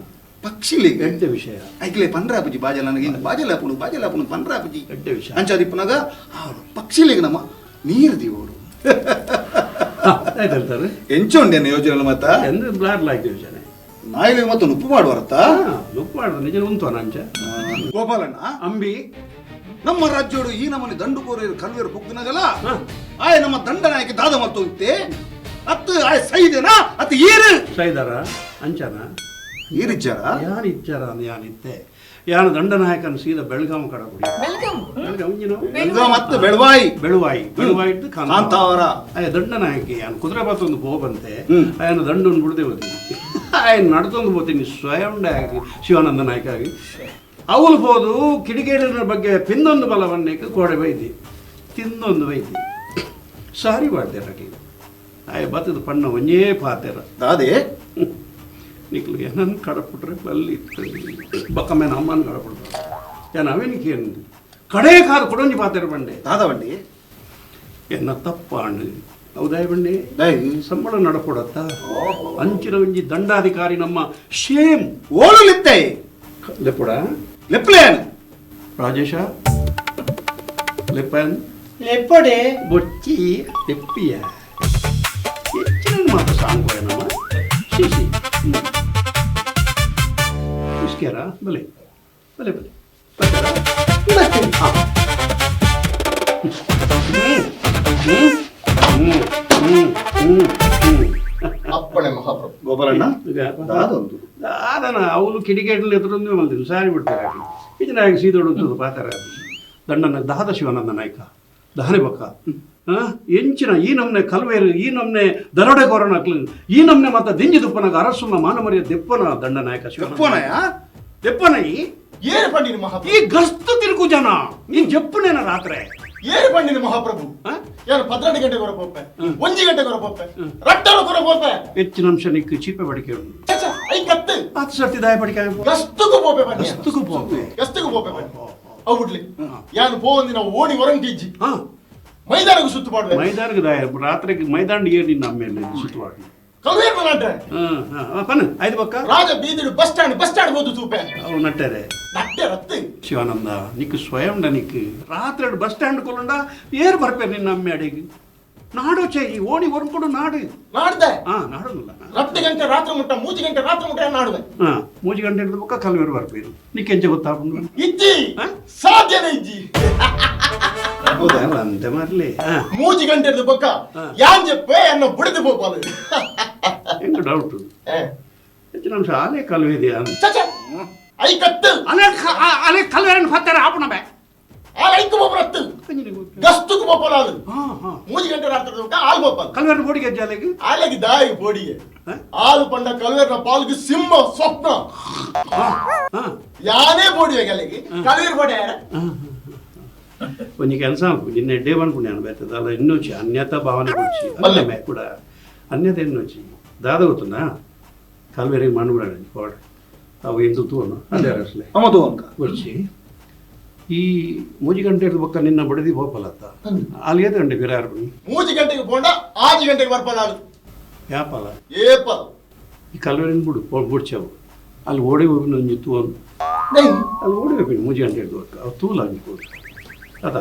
ಪಕ್ಷಿಲಿಗೆ ಎಡ್ಡೆ ವಿಷಯ ಐಕ್ಲೆ ಪನ್ರಾಪುಜಿ ಬಾಜಲ ನನಗೆ ಬಾಜಲ ಹಾಪುಣು ಬಾಜಲ ಹಾಪುಣು ಪನ್ರಾಪುಜಿ ಎಡ್ಡೆ ವಿಷಯ ಅಂಚಾದಿಪ್ಪನಾಗ ಪಕ್ಷಿಲಿಗೆ ನಮ್ಮ ನೀರು ದೀವೋಡು ಆಯ್ತಂತಾರೆ ಎಂಚುಂಡೇನು ಯೋಜನೆ ಮತ್ತ ಎಂದ್ರೆ ಬ್ಲಾರ್ ಲಾಯ್ಕ್ ಯೋಜನೆ ನಾಯಿಲೆ ಮತ್ತೆ ನುಪ್ಪು ಮಾಡುವರತ್ತ ನುಪ್ಪು ಮಾಡುವ ನಿಜ ಉಂಟು ಅಂಚ ಗೋಪಾಲಣ್ಣ ಅಂಬಿ ನಮ್ಮ ರಾಜ್ಯೋಡು ಈ ನಮ್ಮನೆ ದಂಡುಕೋರ ಕಲ್ವೇರು ಪುಗ್ಗನಗಲ ಆಯ್ ನಮ್ಮ ದಂಡನಾಯಕಿ ದಾದ ಮತ್ತು ಇತ್ತೆ ಅತ್ತು ಆಯ್ ಸೈದೇನಾ ಅತ್ತು ಏರು ಸೈದಾರ ಅಂಚನ ಈರಿಜ್ಜಾರ ಯಾನ್ ಇಚ್ಚಾರ ಯಾನಿತ್ತೆ ಯಾನು ದಂಡನಾಯಕನ ಸೀದಾ ಬೆಳಗಾಂ ಕಡಪುಡಿ. ಬೆಳಗಾಂ. ಬೆಳಗಾಂ. ಮತ್ತೆ ಬೆಳವಾಯಿ. ಬೆಳುವಾಯಿ, ಬೆಳುವಾಯಿ ಕಾಂತಾವರ. ಆಯ ದಂಡನಾಯಕಿ ಯಾನು ಕುದುರೆ ಬಾತೊಂದು ಪೋಬಂತೆ ಆಯನ ದಂಡನ್ನು ಬಿಡದೆ ಹೋತೀನಿ, ಆಯನ ನಡ್ತೊಂದು ಹೋತೀನಿ ಸ್ವಯಂ ಶಿವಾನಂದ ನಾಯಕ ಆಗಿ. ಅವಳು ಹೋದು ಕಿಡಿಗೇಡಿನ ಬಗ್ಗೆ ಪಿಂದೊಂದು ಬಲವನ್ನೇಕ ಕೋಡೆ ಬೈದಿ ತಿಂದೊಂದು ಬೈದಿ ಸಾರಿ ಮಾಡ್ತೇರ. ಆಯ ಬತ್ತದ ಪಣ್ಣ ಒಂಜೇ ಪಾತೆರ. ದಾದೆ? ನಿಕ್ಲು ಏನನ್ನು ಕಡಪುಟ್ರೆ ಬಲ್ಲಿ ಬಕ್ಕಮ್ಮೇನ ಅಮ್ಮನ ಕಡಪುಡ್ತಾರೆ ಏನ ಅವೇನಿಕೆ ಕಡೆ ಕಾದು ಕೊಡೊಂಜಿ ಪಾತೆರ ಬಂಡೆ. ದಾದ ಬಂಡಿ? ಎನ್ನ ತಪ್ಪಾಂಡು ಹೌದಾ ಬಂಡಿ? ಸಂಬಳ ನಡಪೊಡತ್ತ ಅಂಚಿನ ಒಂಜಿ ದಂಡಾಧಿಕಾರಿ ನಮ್ಮ ಶೇಮ್. ಓಳು ಲಿತ್ತೆ. ಲೆಪ್ಪುಡ. ಲೆಪ್ಲೇನ್. ರಾಜೇಶ ಲೆಪ್ಪನ್. ಲೆಪ್ಪಡೆ. ಬೊಚ್ಚಿ ಲೆಪ್ಪಿಯ ಹೆಚ್ಚಿನ ಮಾತ್ರ ಸಾಂಗ್ ನಮ್ಮ ಶಿಶಿ ಇಸ್ಕ್ಯಾರ. ಬಲೆ ಬಲೆ ಬಲೆ. ಅಪ್ಪಣೆ ಮಹಾಪ್ರಭು. ಗೋಪಾಲಣ್ಣ ದಾದೊಂದು ದಾದನ ಅವನು ಕಿಡಿಗೇಡಲಿ ಎದುರೊಂದು ಮಲ್ದಿನ ಸಾರಿ ಬಿಡ್ತಾರೆ. ಇದು ನಾಯಕ ಸೀದೋಡು ಪಾತರ ದಂಡನ ದಾದ ಶಿವಾನಂದ ನಾಯಕ ದಾನೆ ಬಕ್ಕ ಎಂಚಿನ ಈ ನಮ್ನೆ ಕಲ್ವೇರು, ಈ ನಮ್ನೆ ದರೋಡೆಕೋರನ, ಈ ನಮ್ನೆ ಮತ್ತ ದಿಂಜಿ ದುಪ್ಪನಾಗ ಅರಸುನ ಮಾನಮರಿಯ ದೆಪ್ಪನ ದಂಡನಾಯಕ ದೆಪ್ಪನಯ? ದೆಪ್ಪನ ಏರು ಪಂಡಿನ ಮಹಾಪ್ರಭು. ಈ ಗಸ್ತು ತಿರುಗು ಜನ ನೀನ್ ಜಪ್ಪುನೇನ ರಾತ್ರಿ. ಏರು ಪಂಡಿನ ಮಹಾಪ್ರಭು. ಯಾರು 12 ಗಂಟೆಗೆ ಹೊರಪೋಪೆ, 1 ಗಂಟೆಗೆ ಹೊರಪೋಪೆ, ರಟ್ಟರು ಹೊರಪೋಪೆ. ಹೆಚ್ಚಿನ ಅಂಶ ನಿಕ್ಕು ಚೀಪೆ ಬಡಿಕೆ ಉಂಟು. ಐಕತ್ತು ಹತ್ತು ಸರ್ತಿ ದಾಯ ಬಡಿಕೆ. ಗಸ್ತುಕು ಪೋಪೆ ಬನ್ನಿ. ಗಸ್ತುಕು ಪೋಪೆ. ಗಸ್ತುಕು ಪೋಪೆ ಬನ್ನಿ. ಅವು ಬಿಡ್ಲಿ ಯಾನು ಪೋವಂದಿನ ಓಣಿ ಹೊರಂಟಿಜ್ಜಿ ಮೈದಾನಕ್ಕೆ ಸುತ್ತು ಪಾಡುವೆ. ಮೈದಾನಕ್ಕೆ ದಾಯ ರಾತ್ರಿಗೆ ಮೈದಾನ ಏರ್ ನಿನ್ನ ಅಮ್ಮೇಲೆ ಸುತ್ತುವಾಡಿ. ಕಲ್ವೇರ್ ನಟ್ಟೆ. ಪನ್ನ ಐದು ಪಕ್ಕ ರಾಜ ಬೀದಿಡು bus stand, bus stand ಹೋದು ತೂಪೆ. ಅವು ನಟ್ಟರೆ. ನಟ್ಟೆ ರತ್ತು. ಶಿವಾನಂದ ನಿಕ್ಕು ಸ್ವಯಂ ನಿಕ್ಕು ರಾತ್ರಿ ಬಸ್ ಸ್ಟ್ಯಾಂಡ್ ಕೊಲ್ಲಂಡ ಏರ್ ಬರ್ಪೇರು ನಿನ್ನ ಅಮ್ಮೆ ಅಡಿಗೆ ನಾಡು ಚೇ ಈ ಓಣಿ ಹೊರ್ಕೊಡು ನಾಡು. ನಾಡ್ದೆ. ನಾಡೋದಿಲ್ಲ. 2 ಗಂಟೆ ರಾತ್ರಿ ಮುಟ್ಟ, 3 ಗಂಟೆ ರಾತ್ರಿ ಮುಟ್ಟ ನಾಡುವೆ. 3 ಗಂಟೆ ಹಿಡಿದ ಬೊಕ್ಕ ಕಲ್ವೇರು ಬರ್ಪೇರು ನಿಕ್ಕೆಂಚ ಗೊತ್ತಾಪುಂಡು? ಇಜ್ಜಿ ಸಾಧ್ಯನೇ ಇಜ್ಜಿ. ಹೌದಾ ಅಂತೆ ಮಾರ್ಲಿ. 3 ಗಂಟೆ ಹಿಡಿದ ಬೊಕ್ಕ ಯಾನ್ ಜೆಪ್ಪೆ ಎನ್ನ ಬುಡಿದು ಪೋಪಾಲು. ಎಂತ ಡೌಟ್ ಹೆಚ್ಚಿನ ಅಂಶ ಆಲೆ ಕಲ್ವೆ ಇದೆಯಾ? ಐಕತ್ತು ಅಲೆ ಅಲೆ ಕಲ್ವೇರನ್ನು ಫತ್ತಾರೆ ಆಪುಣಬೆ. ಆಲ ಐಕು ಪೋಪರತ್ತು ಗಸ್ತುಕು ಪೋಪಲಾಲು 3 ಗಂಟೆ ರಾತ್ರಿ ಆಲ್ ಪೋಪಲ್. ಕಲ್ವೇರನ ಬೋಡಿಗೆ ಅಜ್ಜಾಲೆಗೆ ಆಲೆಗೆ ದಾಯಿ ಬೋಡಿಗೆ ಆಲು ಪಂಡ ಕಲ್ವೇರನ ಪಾಲ್ಗೆ ಸಿಂಹ ಸ್ವಪ್ನ ಯಾನೇ ಬೋಡಿಗೆ ಅಲೆಗೆ ಕಲ್ವೇರ್ ಬೋಡಿ ಯಾರ. ಒಂಜಿ ಕೆಲಸ ನಿನ್ನೆ ಎಡ್ಡೆ ಪನ್ಪುಂಡು ಬೇತದ ಅಲ್ಲ ಇನ್ನೊಂಚಿ ಅನ್ಯತಾ ಭಾವನೆ ಕೊಡ್ಚಿ ಅಲ್ಲೇ ಕೂಡ ಅನ್ಯತೆ ಇನ್ನೊಂಚಿ ದಾದ ಗೊತ್ತುಂದಾ ಕಲ್ವೇರಿಗೆ ಮಣ್ಣು ಬಿಡೋಣ ಕೋಡ ಅವು ಎಂತು ತೂನು ಅದೇ ಅರಸಲೆ ಅಮ್ಮ ತೂವಂಕ ಕೊಡ್ಚಿ ಈ 3 ಗಂಟೆ ಬೊಕ್ಕ ನಿನ್ನ ಬಡದಿ ಪೋಪಲತ್ತ ಅಲ್ಲಿ ಏತು ಗಂಟೆ ಬಿರಾರು? 3 ಗಂಟೆಗೆ ಪೋಂಡ 6 ಗಂಟೆಗೆ ಬರ್ಪಲ. ಯಾಪಲ? ಏಪಲ್. ಈ ಕಲ್ವೇರಿನ ಬಿಡು ಬುಡ್ಚವು ಅಲ್ಲಿ ಓಡಿ ಹೋಗಿ ಒಂಜಿ ತೂವನು ಅಲ್ಲಿ ಓಡಿ ಹೋಗಿ 3 ಗಂಟೆ ಹಿಡಿದು ಅವು ತೂಲ ಅಂಜಿ ಕೂಡು ಅದ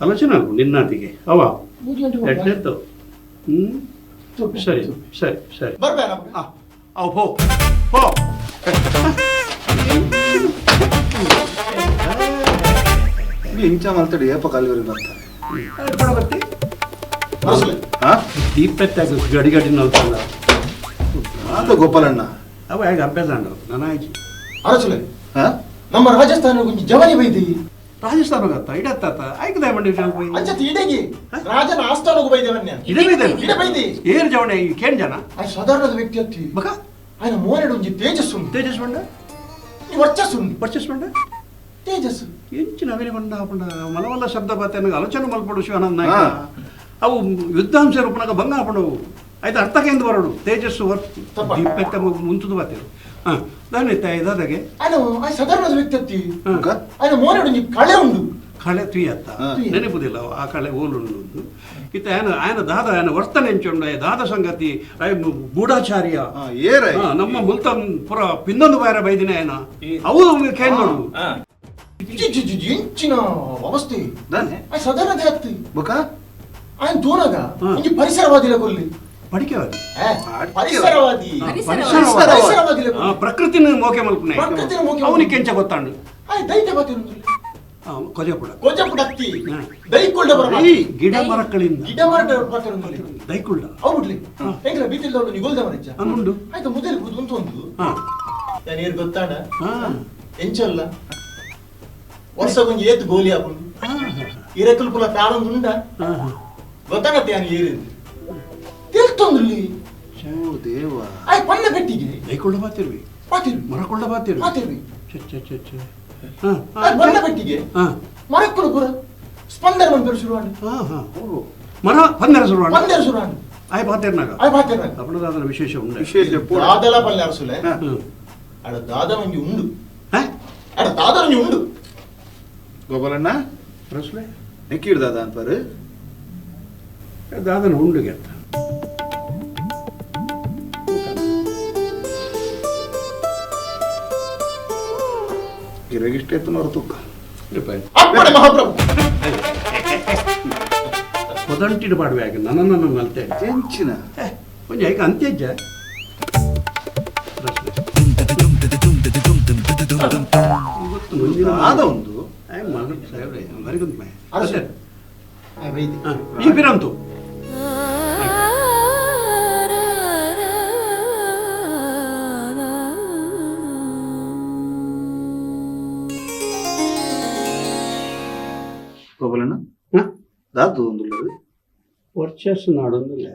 ಆಲೋಚನೆ ಅಲ್ಪ ನಿನ್ನಾತಿಗೆ ಅವ ಎಡ್ಡೆತ್ತು. ಸರಿ ಸರಿ ಸರಿ ಅವು ಪೋ ಪೋ. ಇಂಚ ಮಲ್ತಡಿ ಏಪ ಕಲ್ವೇರಿ ಬರ್ತಾರೆ. ದೀಪತ್ತಾಗ ಗಡಿ ಗಡಿ ನಲ್ತಲ್ಲ ಅದು ಗೋಪಾಲಣ್ಣ ಅವ ಹೇಗೆ ಅಭ್ಯಾಸ ಅಂಡವು ನನ್ನ ಆಯ್ತು. ಅರಸುಲೆ ನಮ್ಮ ರಾಜಸ್ಥಾನ ಕೊಂಚ ಜವನಿ ಬೈದಿ. ರಾಜಸ್ಥಾನ ಗೊತ್ತ ಇಡತ್ತ ಆಯ್ಕದ ಮಂಡಿ. ಅಂಚತ್ ಇಡಗಿ ರಾಜನ ಆಸ್ಥಾನಕ್ಕೆ ಬೈದೇವನ್ಯ. ಇಡೆ ಬೈದೆ? ಇಡೆ ಬೈದಿ. ಏರ್ ಜವಣೆ ಕೇನ್ ಜನ? ಆಯ್ ಸಾಧಾರಣದ ವ್ಯಕ್ತಿ ಅತ್ತಿ ಬಕ ఆయన ಮೋನೆಡು ಒಂಜಿ ತೇಜಸ್ಸು. ತೇಜಸ್ ಬಂಡ ಈ ವರ್ಚಸ್ಸು. ವರ್ಚಸ್ ಬಂಡ ತೇಜಸ್ಸು ಎಂಚಿನ ಅವಿನ ಬಂಡ ಪಂಡ ಮಲವಲ್ಲ ಶಬ್ದ ಬಾತೆ ಆಲೋಚನೆ ಮಲ್ಪಡು ಶಿವಾನಂದ ನಾಯಕ. ಅವು ಯುದ್ಧಾಂಶ ರೂಪನಾಗ ಭಂಗ ಆಪಣವು ಆಯ್ತು ಅರ್ಥಕ್ಕೆ ಬರೋಡು ತೇಜಸ್ಸು ದೀಪತ್ತ ಮುಂಚುದು ಬಾತೇರು. ದಾನೆ ಇದಾದಾಗೆ ఆయన ಸಾಧಾರಣದ ವ್ಯಕ್ತಿ ಅತ್ತಿ ఆయన ಮೋನೆಡು ಒಂಜಿ ಕಳೆ ಉಂಡು. ಕಳೆ ತುಯ್ಯತ್ತ ನೆನಪುದಿಲ್ಲ ಆ ಕಳೆ ಓಲುಂಡು ಇತ್ತ ಆಯನ ಆಯನ ದಾದ ಆಯನ ವರ್ತನೆ ಎಂಚುಂಡು ದಾದ ಸಂಗತಿ ಗೂಢಾಚಾರ್ಯ ನಮ್ಮ ಮುಲ್ತಾನ್ ಪುರ ಪಿಂದೊಂದು ಬಾರ ಬೈದಿನ ಆಯನ ಅವು ಕೇಂದ್ರ ಎಂಚಿನ ಅವಸ್ಥೆ ಸಾಧಾರಣದ ಅತ್ತಿ ಬೊಕ ఆయన ತೋನಗ ಒಂಜಿ ಪರಿಸರವಾದಿ ಕೊಲ್ಲಿ ಪಡಿಕೆವಾದಿ ಪರಿಸರವಾದಿ ಪರಿಸರವಾದಿ ಪ್ರಕೃತಿನ ಮೋಕೆ ಮಲ್ಪುನೆ ಪ್ರಕೃತಿನ ಮೋಕೆ ಅವನಿಗೆ ಕೆಂಚ ಗೊತ್ತಾಂಡು ಆಯ್ ದೈತ್ಯ ಬಾತಿರು. ಕೊಜಪುಡ ಕೊಜಪುಡ ಅತ್ತಿ ದೈಕುಳ್ಳ ಬರ ಗಿಡ ಮರಗಳಿಂದ ಗಿಡ ಮರ ಪಾತ್ರ ದೈಕುಳ್ಳ ಅವು ಬಿಡ್ಲಿ ಹೆಂಗ್ರ ಬೀತಿಲ್ದವಳು ನಿಗೋಲ್ದ ಮರಚ್ಚ ಉಂಡು ಆಯ್ತು ಮೊದಲು ಉಂಟು ನಾನು ಏರು ಗೊತ್ತಾಣ ಎಂಚಲ್ಲ ವರ್ಷಕ್ಕೊಂಜಿ ಏತ್ ಗೋಲಿ ಹಾಕೊಂಡು ಇರಕಲ್ ಪುಲ ತಾಳೊಂದು ಉಂಡ ಗೊತ್ತಾಗತ್ತೆ ನಾನು ಏರಿದ್ದು ತಿಳ್ತೊಂದ್ರಲ್ಲಿ ದೇವ ಆಯ್ ಪನ್ನ ಕಟ್ಟಿಗೆ ದೈಕೊಳ್ಳ ಬಾತಿರ್ವಿ ಪಾತಿರ್ವಿ ಮರಕೊಳ್ಳ ಬಾತಿರ್ವಿ ಪಾತಿರ್ವಿ ಚೆ ಚೆ ಚೆ ಬಣ್ಣ ಕಟ್ಟಿಗೆ ಮರಕ್ಕಲು ಪುರ ಸ್ಪಂದನ ಬಂದರು ಶುರುವಾಣ ಮರ ಪಂದರ ಶುರುವಾಣ ಪಂದರ ಶುರುವಾಣ ಆಯ್ ಬಾತಿರ್ನಾಗ ಆಯ್ ಬಾತಿರ್ನಾಗ ಅಪ್ಪಣದಾದನ ವಿಶೇಷ ಉಂಡು ವಿಶೇಷ ದಾದಲ ಪಲ್ಲೆ ಅರಸುಲೆ ಅಡ ದಾದ ಮಂಜಿ ಉಂಡು ಅಡ ದಾದ ಮಂಜಿ ಉಂಡು ಗೋಪಾಲಣ್ಣ ಅರಸುಲೆ ನೆಕ್ಕೀಡು ದಾದ ಅನ್ಪಾರು ದಾದನ ಉಂಡು ಗೆತ್ತ ಗಿರಗಿಷ್ಟ ಎತ್ತನವರ ತುಕ್ಕ ಅಪ್ಪಣೆ ಮಹಾಪ್ರಭು ಕೊದಂಟಿಡು ಪಾಡುವೆ ನನ್ನ ಮಲ್ತೆ ಎಂಚಿನ ಒಂಜಿ ಐಕ ಅಂತ್ಯಜ್ಜ ದಾದ ಒಂದು ಈ ಬಿರಂತು ಗೋಪಾಲಣ್ಣ ದಾದು ಒಂದು ವರ್ಚಸ್ಸು ನಾಡೊಂದಿಲ್ಲ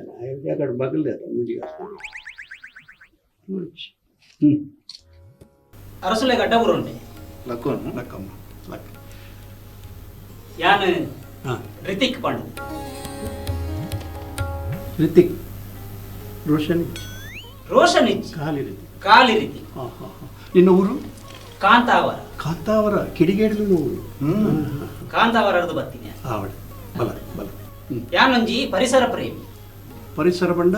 ಯಾಕಡೆ ಬಗಲ್ದೆ ಮುಂಜಿಗೆ ಅರಸುಲೆ ಗಡ್ಡ ಬರುಂಡೆ ಲಕ್ಕೋನು ಲಕ್ಕಮ್ಮ ಲಕ್ಕ ಯಾನು ರಿತಿಕ್ ಪಾಂಡು ರಿತಿಕ್ ರೋಷನ್ ರೋಷನ್ ಇಚ್ಚಿ ಖಾಲಿ ರಿತಿಕ್ ಖಾಲಿ ರಿತಿಕ್ ನಿನ್ನ ಊರು ಕಾಂತಾವರ ಕಾಂತಾವರ ಕಿಡಿಗೇಡಲು ಊರು ಕಾಂತಾವರ ಅರ್ದು ಬರ್ತೀನಿ ಆವಡೆ ಬಲ ಬಲ ಯಾನೊಂಜಿ ಪರಿಸರ ಪ್ರೇಮಿ ಪರಿಸರ ಬಂಡ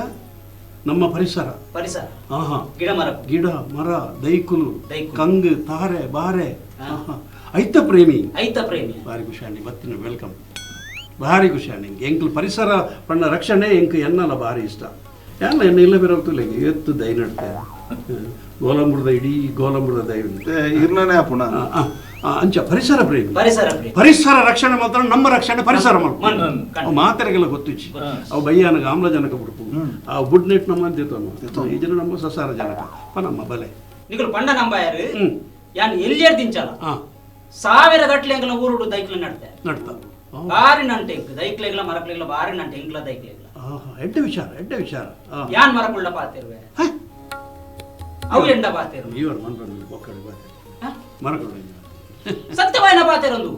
ನಮ್ಮ ಪರಿಸರ ಪರಿಸರ ಆಹಾ ಗಿಡ ಮರ ಗಿಡ ಮರ ದೈಕುಲು ಕಂಗ್ ತಾರೆ ಬಾರೆ ಐತ ಪ್ರೇಮಿ ಐತ ಪ್ರೇಮಿ ಭಾರಿ ಖುಷಿ ಬತ್ತಿನ welcome ಭಾರಿ ಖುಷಿ ನಿಂಗೆ ಎಂಕ್ಲು ಪರಿಸರ ಬಣ್ಣ ರಕ್ಷಣೆ ಎಂಕ್ ಎನ್ನಲ್ಲ ಭಾರಿ ಇಷ್ಟ ಎಲ್ಲ ಎನ್ನ ಇಲ್ಲ ಬಿರೋಗ್ತಿಲ್ಲ ಎತ್ತು ದೈ ನಡ್ತೆ ಗೋಲಂಬುರದ ಇಡೀ ಗೋಲಂಬುರದ ದೈ ಇರ್ನೇ ಪುನಃ ಅಂಚ ಪರಿಸರ ಪ್ರೇಮಿ ಪರಿಸರ ಪ್ರೇಮಿ ಪರಿಸರ ರಕ್ಷಣೆ ಮಾತ್ರ ನಮ್ಮ ರಕ್ಷಣೆ ಪರಿಸರ ಮಾಡ್ಕೊಂಡು ಅವು ಮಾತೆರೆಗೆಲ್ಲ ಗೊತ್ತಿಚ್ಚಿ ಅವು ಬಯ್ಯಾನಗ ಆಮ್ಲಜನಕ ಬಿಡ್ಪು ಆ ಬುಡ್ನೆಟ್ ನಮ್ಮ ಅಂತಿತ್ತು ಈ ಜನ ನಮ್ಮ ಸಸಾರ ಜನಕ ನಮ್ಮ ಬಲೆ ನಿಗಲು ಪಂಡ ನಂಬಾಯರು ಯಾನ್ ಎಲ್ಲಿಯರ್ ದಿಂಚಲ ಸಾವಿರ ಗಟ್ಲೆ ಎಂಕಲ ಊರುಡು ದೈಕ್ಲ ನಡ್ತೆ ನಡ್ತಾ ಬಾರಿ ನಂಟೆ ಎಂಕ್ ದೈಕ್ಲೆಗ್ಲ ಮರಕ್ಲೆಗ್ಲ ಬಾರಿ ನಂಟೆ ಎಂಕ್ಲ ದೈಕ್ಲೆಗ್ಲ ಎಡ್ಡೆ ವಿಚಾರ ಎಡ್ಡೆ ವಿಚಾರ ಯಾನ್ ಮರಕುಳ್ಳ ಪಾತಿರುವೆ ಅವು ಎಂಡ ಪಾತಿರು ಇವರು ಮನ್ಬಂದು ಒಕ್ಕಡೆ ಪಾತಿರು ಮರಕುಳ್ಳ ಸತ್ಯವಾಯನ ಪಾತಿರೊಂದು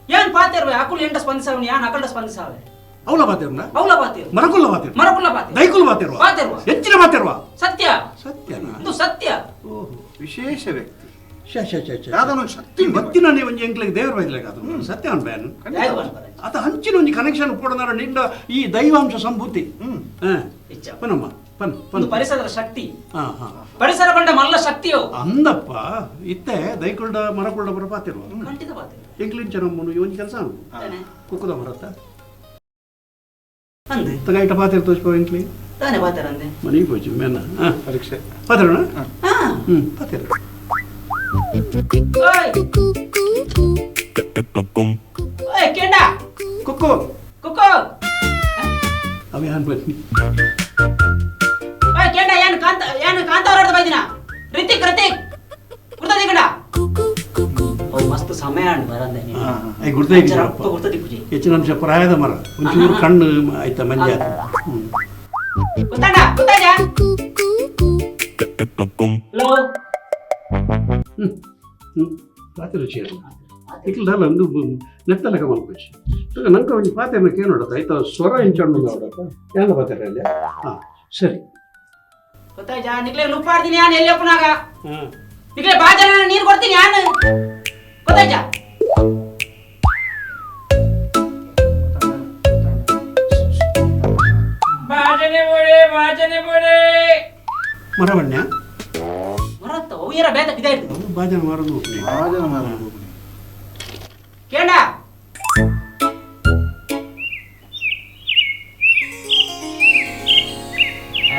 ಯಾನ್ ಪಾತಿರುವೆ ಅಕುಲು ಎಂಡ ಸ್ಪಂದಿಸಾವನಿ ಯಾನ್ ಅಕಂಡ ಸ್ಪಂದಿಸಾವೆ ಅವಲ ಪಾತಿರ್ನ ಅವಲ ಪಾತಿರು ಮರಕುಲ್ಲ ಪಾತಿರು ಮರಕುಲ್ಲ ಪಾತಿರು ದೈಕುಲ್ ಪಾತಿರುವ ಪಾತಿರುವ ಹೆಚ್ಚಿನ ಪಾತಿರುವ ಸತ್ಯ ಸತ್ಯನಾ ಇದು ಸತ್ಯ ಓಹೋ ವಿಶೇಷ ವ್ಯಕ್ತಿ ಶಕ್ತಿ ಬತ್ತಿನ ಒಂಜಿ ಎಂಕ್ಲೆಗ್ ದೇವರ ಬೈದ್ಲೆಗ್ ಅದು ಸತ್ಯ ಅನ್ಬೇನು ಆತ ಹಂಚಿನ ಒಂಜಿ ಕನೆಕ್ಷನ್ ಪೋಡನಾರ ನಿಂಡ ಈ ದೈವಾಂಶ ಸಂಭೂತಿ ಪನಮ್ಮ ಪನ್ ಪನ್ ಪರಿಸರದ ಶಕ್ತಿ ಪರಿಸರ ಬಂಡ ಮಲ್ಲ ಶಕ್ತಿಯೋ ಅಂದಪ್ಪ ಇತ್ತೆ ದೈಕುಲ್ಡ ಮರಕುಲ್ಡ ಬರ ಪಾತಿರುವ ಖಂಡಿತ ಪಾತಿರುವ ಎಂಕ್ಲಿಂಚ ನಮ್ಮನು ಒಂಜಿ ಕೆಲಸ ಕುಕ್ಕುದ ಮರತ್ತ ಅಂದೆ ತಗ ಪಾತಿರ್ ತೋಚ್ಪೋ ಎಂಕ್ಲಿ ತಾನೆ ಪಾತಿರ ಅಂದೆ ಮನೆಗೆ ಹೋಯ್ತು ಮೇನ ಪರೀಕ್ಷೆ ಪಾತಿರೋಣ ಪಾತಿರ ಓಯ್ ಕೆಂಡ ಕುಕ್ಕು ಕುಕ್ಕು ಅವ ಯಾನ್ ಬನ್ನಿ ಓಯ್ ಕೆಂಡ ಯಾನ್ ಕಾಂತ ಯಾನ್ ಕಾಂತಾವರದ ಬೈದಿನ ರಿತಿಕ್ ರಿತಿಕ್ ಗುರ್ತದಿ ಕಂಡ ಓ ಮಸ್ತ್ ಸಮಯ ಅಂಡ್ ಬರಂದೆ ನೀನು I ಗುರ್ತೈ ರಪ್ಪ ಗುರ್ತದಿ ಪೂಜೆ ಹೆಚ್ಚಿನ ಅಂಶ ಪ್ರಾಯದ ಮರ ಒಂಚೂರು ಕಣ್ಣು ಆಯ್ತಾ ಮಂಜ ಗೊತ್ತಾಡ ಗೊತ್ತಾಜಾ ಹಲೋ ಪಾತ್ರೆ ರುಚಿ ಇರಲ್ಲ ಇಕ್ಲ ಒಂದು ನೆತ್ತಲಕ ಮಲ್ಪೊಚ್ಚಿ ನಂಗೆ ಒಂಜಿ ಪಾತ್ರೆ ಕೇಳೋಡತ್ತ ಆಯ್ತಾ ಸ್ವರ ಇಂಚಣ್ಣು ನೋಡತ್ತ ಯಾನ ಪಾತ್ರೆ ಅಲ್ಲಿ ಹಾಂ ಸರಿ ಗೊತ್ತಾಯ್ತಾ ನಿಕ್ಲೆ ಲುಪ್ಪಾಡ್ತೀನಿ ಯಾನ್ ಎಲ್ಲಿ ಅಪ್ಪನಾಗ ನಿಕ್ಲೆ ಬಾಜನ ನೀರು ಕೊಡ್ತೀನಿ ಯಾನ್ ಗೊತ್ತಾಯ್ತಾ ಬಾಜನೆ ಬೋಡೆ ಬಾಜನೆ ಬೋಡೆ ಮರವಣ್ಯ ಮರತ್ತ ಒಯ್ಯರ ಬೇತ ಬಿದ ಇರ್ತದೆ ಬಾಜನ ಮಾರದು ಬಾಜನ ಮಾರದು ಕೇಂಡ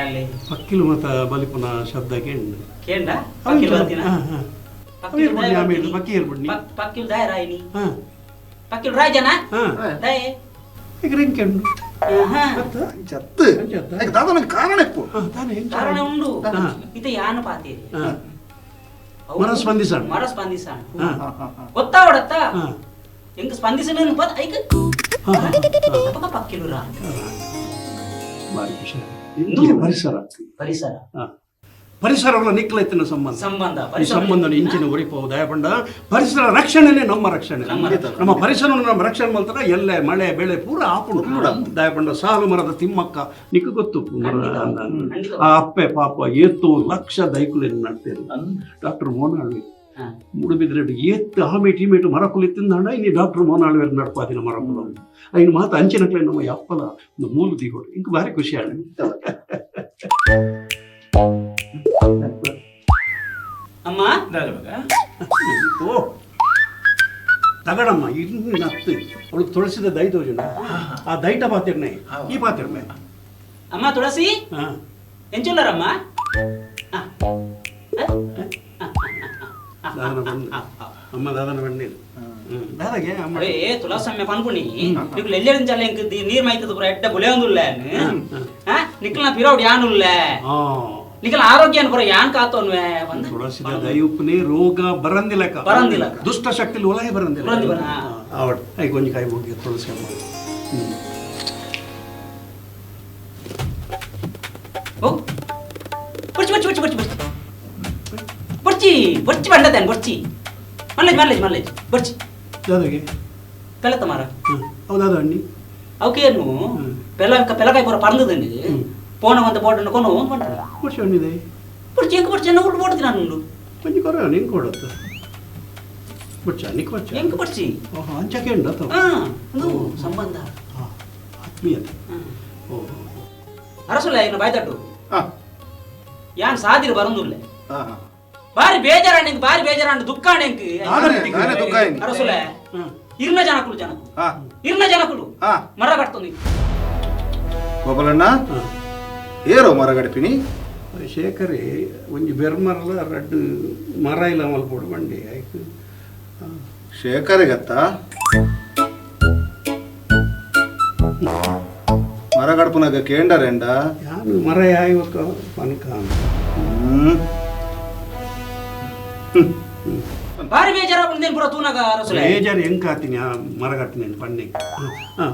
ಅಲ್ಲಿ ಪಕ್ಕಿಲು ಮತ ಬಲಿಪುನ ಶಬ್ದ ಕೇಂಡ ಕೇಂಡ ಪಕ್ಕಿಲು ಬರ್ತೀನ ಪಕ್ಕಿ ಏರ್ಬಿಡ್ನಿ ಪಕ್ಕಿಲ್ ದಾಯ ರಾಯಿನಿ ಪಕ್ಕಿಲ್ ರಾಯ್ ಜನ ದಾಯ ಈಗ ರಿಂಕೆಂಡು ಚತ್ತು ದಾದನ ಕಾರಣ ಇಪ್ಪು ಕಾರಣ ಉಂಡು ಇದು ಯಾನು ಪಾತೇರಿ ಮರ ಸ್ಪಂದಿಸಣ ಮರ ಸ್ಪಂದಿಸಣ ಗೊತ್ತಾವಡತ್ತ ಹೆಂಗ ಸ್ಪಂದಿಸಣ ಪದ ಐಕ ಪಕ್ಕ ಪಕ್ಕಿಲು ರಾ ಬಾರಿ ಖುಷಿ ಪರಿಸರ ಪರಿಸರ ಪರಿಸರಗಳ ನಿಕ್ಕಲೈತಿನ ಸಂಬಂಧ ಸಂಬಂಧ ಈ ಸಂಬಂಧ ಇಂಚಿನ ಒರಿಪವು ದಯಪಂಡ ಪರಿಸರ ರಕ್ಷಣೆನೇ ನಮ್ಮ ರಕ್ಷಣೆ ನಮ್ಮ ಪರಿಸರವನ್ನು ನಮ್ಮ ರಕ್ಷಣೆ ಮಾಡ್ತಾರೆ ಎಲ್ಲೆ ಮಳೆ ಬೆಳೆ ಪೂರ ಆಪುಂಡು ದಯಪಂಡ ಸಾಲು ಮರದ ತಿಮ್ಮಕ್ಕ ನಿಕ್ಕ ಗೊತ್ತು ಆ ಅಪ್ಪೆ ಪಾಪ ಏತ್ತು ಲಕ್ಷ ದೈಕುಲೇನು ನಡ್ತೇನೆ ಡಾಕ್ಟರ್ ಮೋನಾಳ್ವಿ ಮೂಡುಬಿದ್ರೆ ಏತ್ತು ಆಮೇಟು ಈಮೇಟು ಮರ ಕುಲಿತಿಂದ ಇನ್ನು ಡಾಕ್ಟರ್ ಮೋನಾಳ್ವೇರ್ ನಡ್ಪಾದಿನ ಮರ ಕುಲ ಐನು ಮಾತು ಅಂಚಿನಕ್ಲೆ ನಮ್ಮ ಅಪ್ಪಲ ಒಂದು ಮೂಲು ದಿಗೋಡು ಇಂಕ ಭಾರಿ ಖುಷಿ ಆಡ ಅಮ್ಮ ಓ ತಗಡಮ್ಮ ಇನ್ನು ನತ್ತು ಅವಳು ತುಳಸಿದ ದೈ ತೋಜುನ ಆ ದೈಟ ಪಾತಿರ್ನೆ ಈ ಪಾತಿರ್ಮೆ ಅಮ್ಮ ತುಳಸಿ ಎಂಚುಲ್ಲರಮ್ಮ ದಾದನ ಬಂದು ಅಮ್ಮ ದಾದನ ಬಂದಿಲ್ಲ ದಾದಾಗೆ ಅಮ್ಮ ಏ ತುಳಸమ్మ ಪನ್ಪುಣಿ ನಿಕ್ಲು ಎಲ್ಲೆರಿಂಚಲ್ಲ ಎಂಕ್ ನೀರ್ ಮೈತದ ಪೂರ ಎಡ್ಡ ಬುಲೆ ಒಂದುಲ್ಲ ನಿಕ್ಲ ಪಿರೌಡ್ ಯಾನುಲ್ಲ ನಿಕ್ಲ ಆರೋಗ್ಯ ಪೂರ ಯಾನ್ ಕಾತೋನ್ವೆ ಬಂದು ತುಳಸಿದ ದೈವುಪ್ಪನೇ ರೋಗ ಬರಂದಿಲ್ಲ ಬರಂದಿಲ್ಲ ದುಷ್ಟ ಶಕ್ತಿ ಒಲಯ ಬರಂದಿಲ್ಲ ಆವಡ್ I ಗೊಂಜಿ ಕಾಯಿ ಹೋಗಿ ತುಳಸಿ ಅಮ್ಮ ಓ ಬರ್ಚಿ ಬರ್ಚಿ ಬರ್ಚಿ ಬರ್ಚಿ ಬರ್ಚಿ ಬರ್ಚಿ ಬಂಡತೇನೆ ಬರ್ಚಿ ಮಲ್ಲೇಜ್ ಮಲ್ಲೇಜ್ ಮಲ್ಲೇಜ್ ಬರ್ಚಿ ದಾದಾಗೆ ಪೆಲತ್ತ ಮಾರ ಹೌದಾದ ಅಣ್ಣಿ ಅವಕೇನು ಪೆಲ ಪೆಲಕಾಯಿ ಪೂರ ಪರಂದದಂడి ಪೋಣ ಒಂದು ಬೋಟನ್ನು ಕೊನು ಬಂಟ ಬರ್ಚಿ ಅಣ್ಣಿದೆ ಬರ್ಚಿ ಎಂಕ ಬರ್ಚಿ ಎನ್ನ ಊಟ ಬೋಡ್ತೀನಿ ನಾನು కొంచెం ಕೊರ ನಿಂಗೆ ಕೊಡತ್ತ ಬಚ್ಚ ನಿಕ್ ಬಚ್ಚ ಎಂಕ ಬರ್ಚಿ ಓಹೋ ಅಂಚಕ್ಕೆ ಉಂಡ ಒಂದು ಸಂಬಂಧ ಆತ್ಮೀಯತೆ ಓ ಅರಸುಲ್ಲ ಇನ್ನು ಬಾಯ್ತಟ್ಟು ಯಾನ್ ಸಾದಿರು ಬರಂದುಲ್ಲೆ ಬಾರಿ ಬೇಜಾರಾಣ ಎಂಕ್ ಬಾರಿ ಬೇಜಾರಾಣ ದುಃಖಾಣ ಎಂಕ್ ಅರಸುಲೆ ಇರ್ನ ಜನಕುಲು ಜನಕು ಇರ್ನ ಜನಕುಲು ಮರ ಕಟ್ತೊಂದು ಗೋಪಾಲಣ್ಣ ಏರೋ ಮರ ಗಡಪಿನಿ ಶೇಖರಿ ಒಂಜಿ ಬೆರ್ಮರಲ ರಡ್ಡು ಮರ ಇಲ್ಲ ಮಲ್ಪೋಡು ಬಂಡಿ ಆಯ್ತು ಶೇಖರಿಗತ್ತ ಮರ ಗಡಪುನಾಗ ಕೇಂಡರೆಂಡ ಯಾನು ಮರ ಯಾಯುವಕ್ಕ ಪನ್ಕ ಬಾರಿ ಬೇಜಾರಾಪುಂದೇನು ಪೂರ ತೂನಾಗ ಅರಸುಲೆ ಬೇಜಾರು ಹೆಂಗ್ ಕಾತೀನಿ ಆ ಮರ ಕಟ್ತೀನಿ ಪನ್ನಿ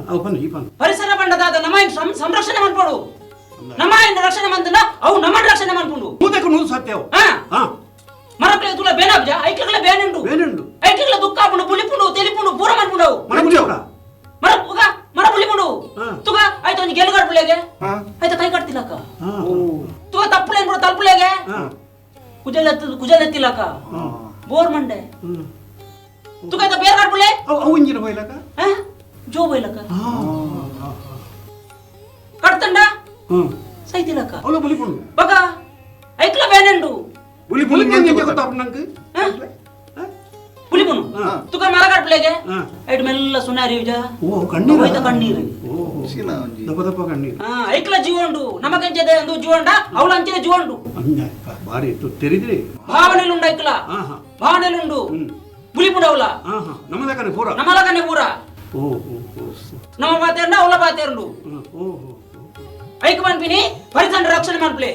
ಅವು ಪನ್ನಿ ಈ ಪನ್ನಿ ಪರಿಸರ ಬಂಡದಾದ ನಮ್ಮ ಸಂರಕ್ಷಣೆ ಮನ್ಪೋಡು ನಮ್ಮ ರಕ್ಷಣೆ ಮಂದನ ಅವು ನಮ್ಮ ರಕ್ಷಣೆ ಮನ್ಪುಂಡು ಮೂದಕ್ಕೆ ನೂದು ಸತ್ಯವು ಮರಕ್ಲೆ ತುಲ ಬೇನಾಬ್ಜ ಐಕ್ಲಗಳ ಬೇನುಂಡು ಬೇನುಂಡು ಐಕ್ಲಗಳ ದುಃಖ ಆಪುಂಡು ಬುಲಿಪುಂಡು ತೆಲಿಪುಂಡು ಪೂರ ಮನ್ಪುಂಡು ಮರ ಬುಲಿಪುಂಡ ಮರ ಪುಗ ಮರ ಬುಲಿಪುಂಡು ತುಗ ಆಯ್ತು ಒಂಜಿ ಗೆಲುಗಾಡ್ ಪುಲೆಗೆ ಆಯ್ತು ಕೈ ಕಟ್ತಿಲ್ಲಕ್ಕ ತುಗ ತಪ್ಪುಲೇನ್ ಪೂರ ತಲ್ಪುಲೆಗೆ ಕುಜಲ್ ಕುಜಲ್ ಎತ್ತಿಲ್ಲಕ್ಕ ಬೋರ್ ಮಂಡೆ ತುಗ ಆಯ್ತು ಬೇರ್ ಕಾಡ್ಪುಲೆ ಅವು ಇಂಜಿನ ಬೈಲಕ್ಕ ಜೋ ಬೈಲಕ್ಕ ಕಟ್ತಂಡ ಸೈತಿಲಕ್ಕ ಅವಳು ಬುಲಿಪುಂಡು ಬಗ ಐಕ್ಲ ಬೇನೆಂಡು ಬುಲಿಪುಂಡು ತುಕ ಮರ ಕಟ್ಪುಲೆಗೆ ಐಟ್ ಮೆಲ್ಲ ಸುನಾರಿ ಯುಜ ಓ ಕಣ್ಣೀರು ಹೋಯ್ತ ಕಣ್ಣೀರು ದಪ್ಪ ದಪ್ಪ ಕಣ್ಣೀರು ಐಕ್ಲ ಜೀವ ಉಂಡು ನಮಗಂಚದೆ ಒಂದು ಜೀವ ಉಂಡ ಅವಳ ಅಂಚೆ ಜೀವ ಉಂಡು ಬಾರಿ ತೆರಿದ್ರಿ ಭಾವನೆಲುಂಡು ಐಕ್ಲ ಭಾವನೆಲುಂಡು ಬುಲಿಪುಂಡು ಅವಳ ನಮ್ಮದಕನೆ ಪೂರ ನಮ್ಮಲಕನೆ ಪೂರ ನಮ್ಮ ಪಾತೇರುಂಡು ಅವಳ ಪಾತೇರುಂಡು ಐಕ್ ಪನ್ಪಿನಿ ಪರಿಸರ ರಕ್ಷಣೆ ಮನ್ಪ್ಲೆ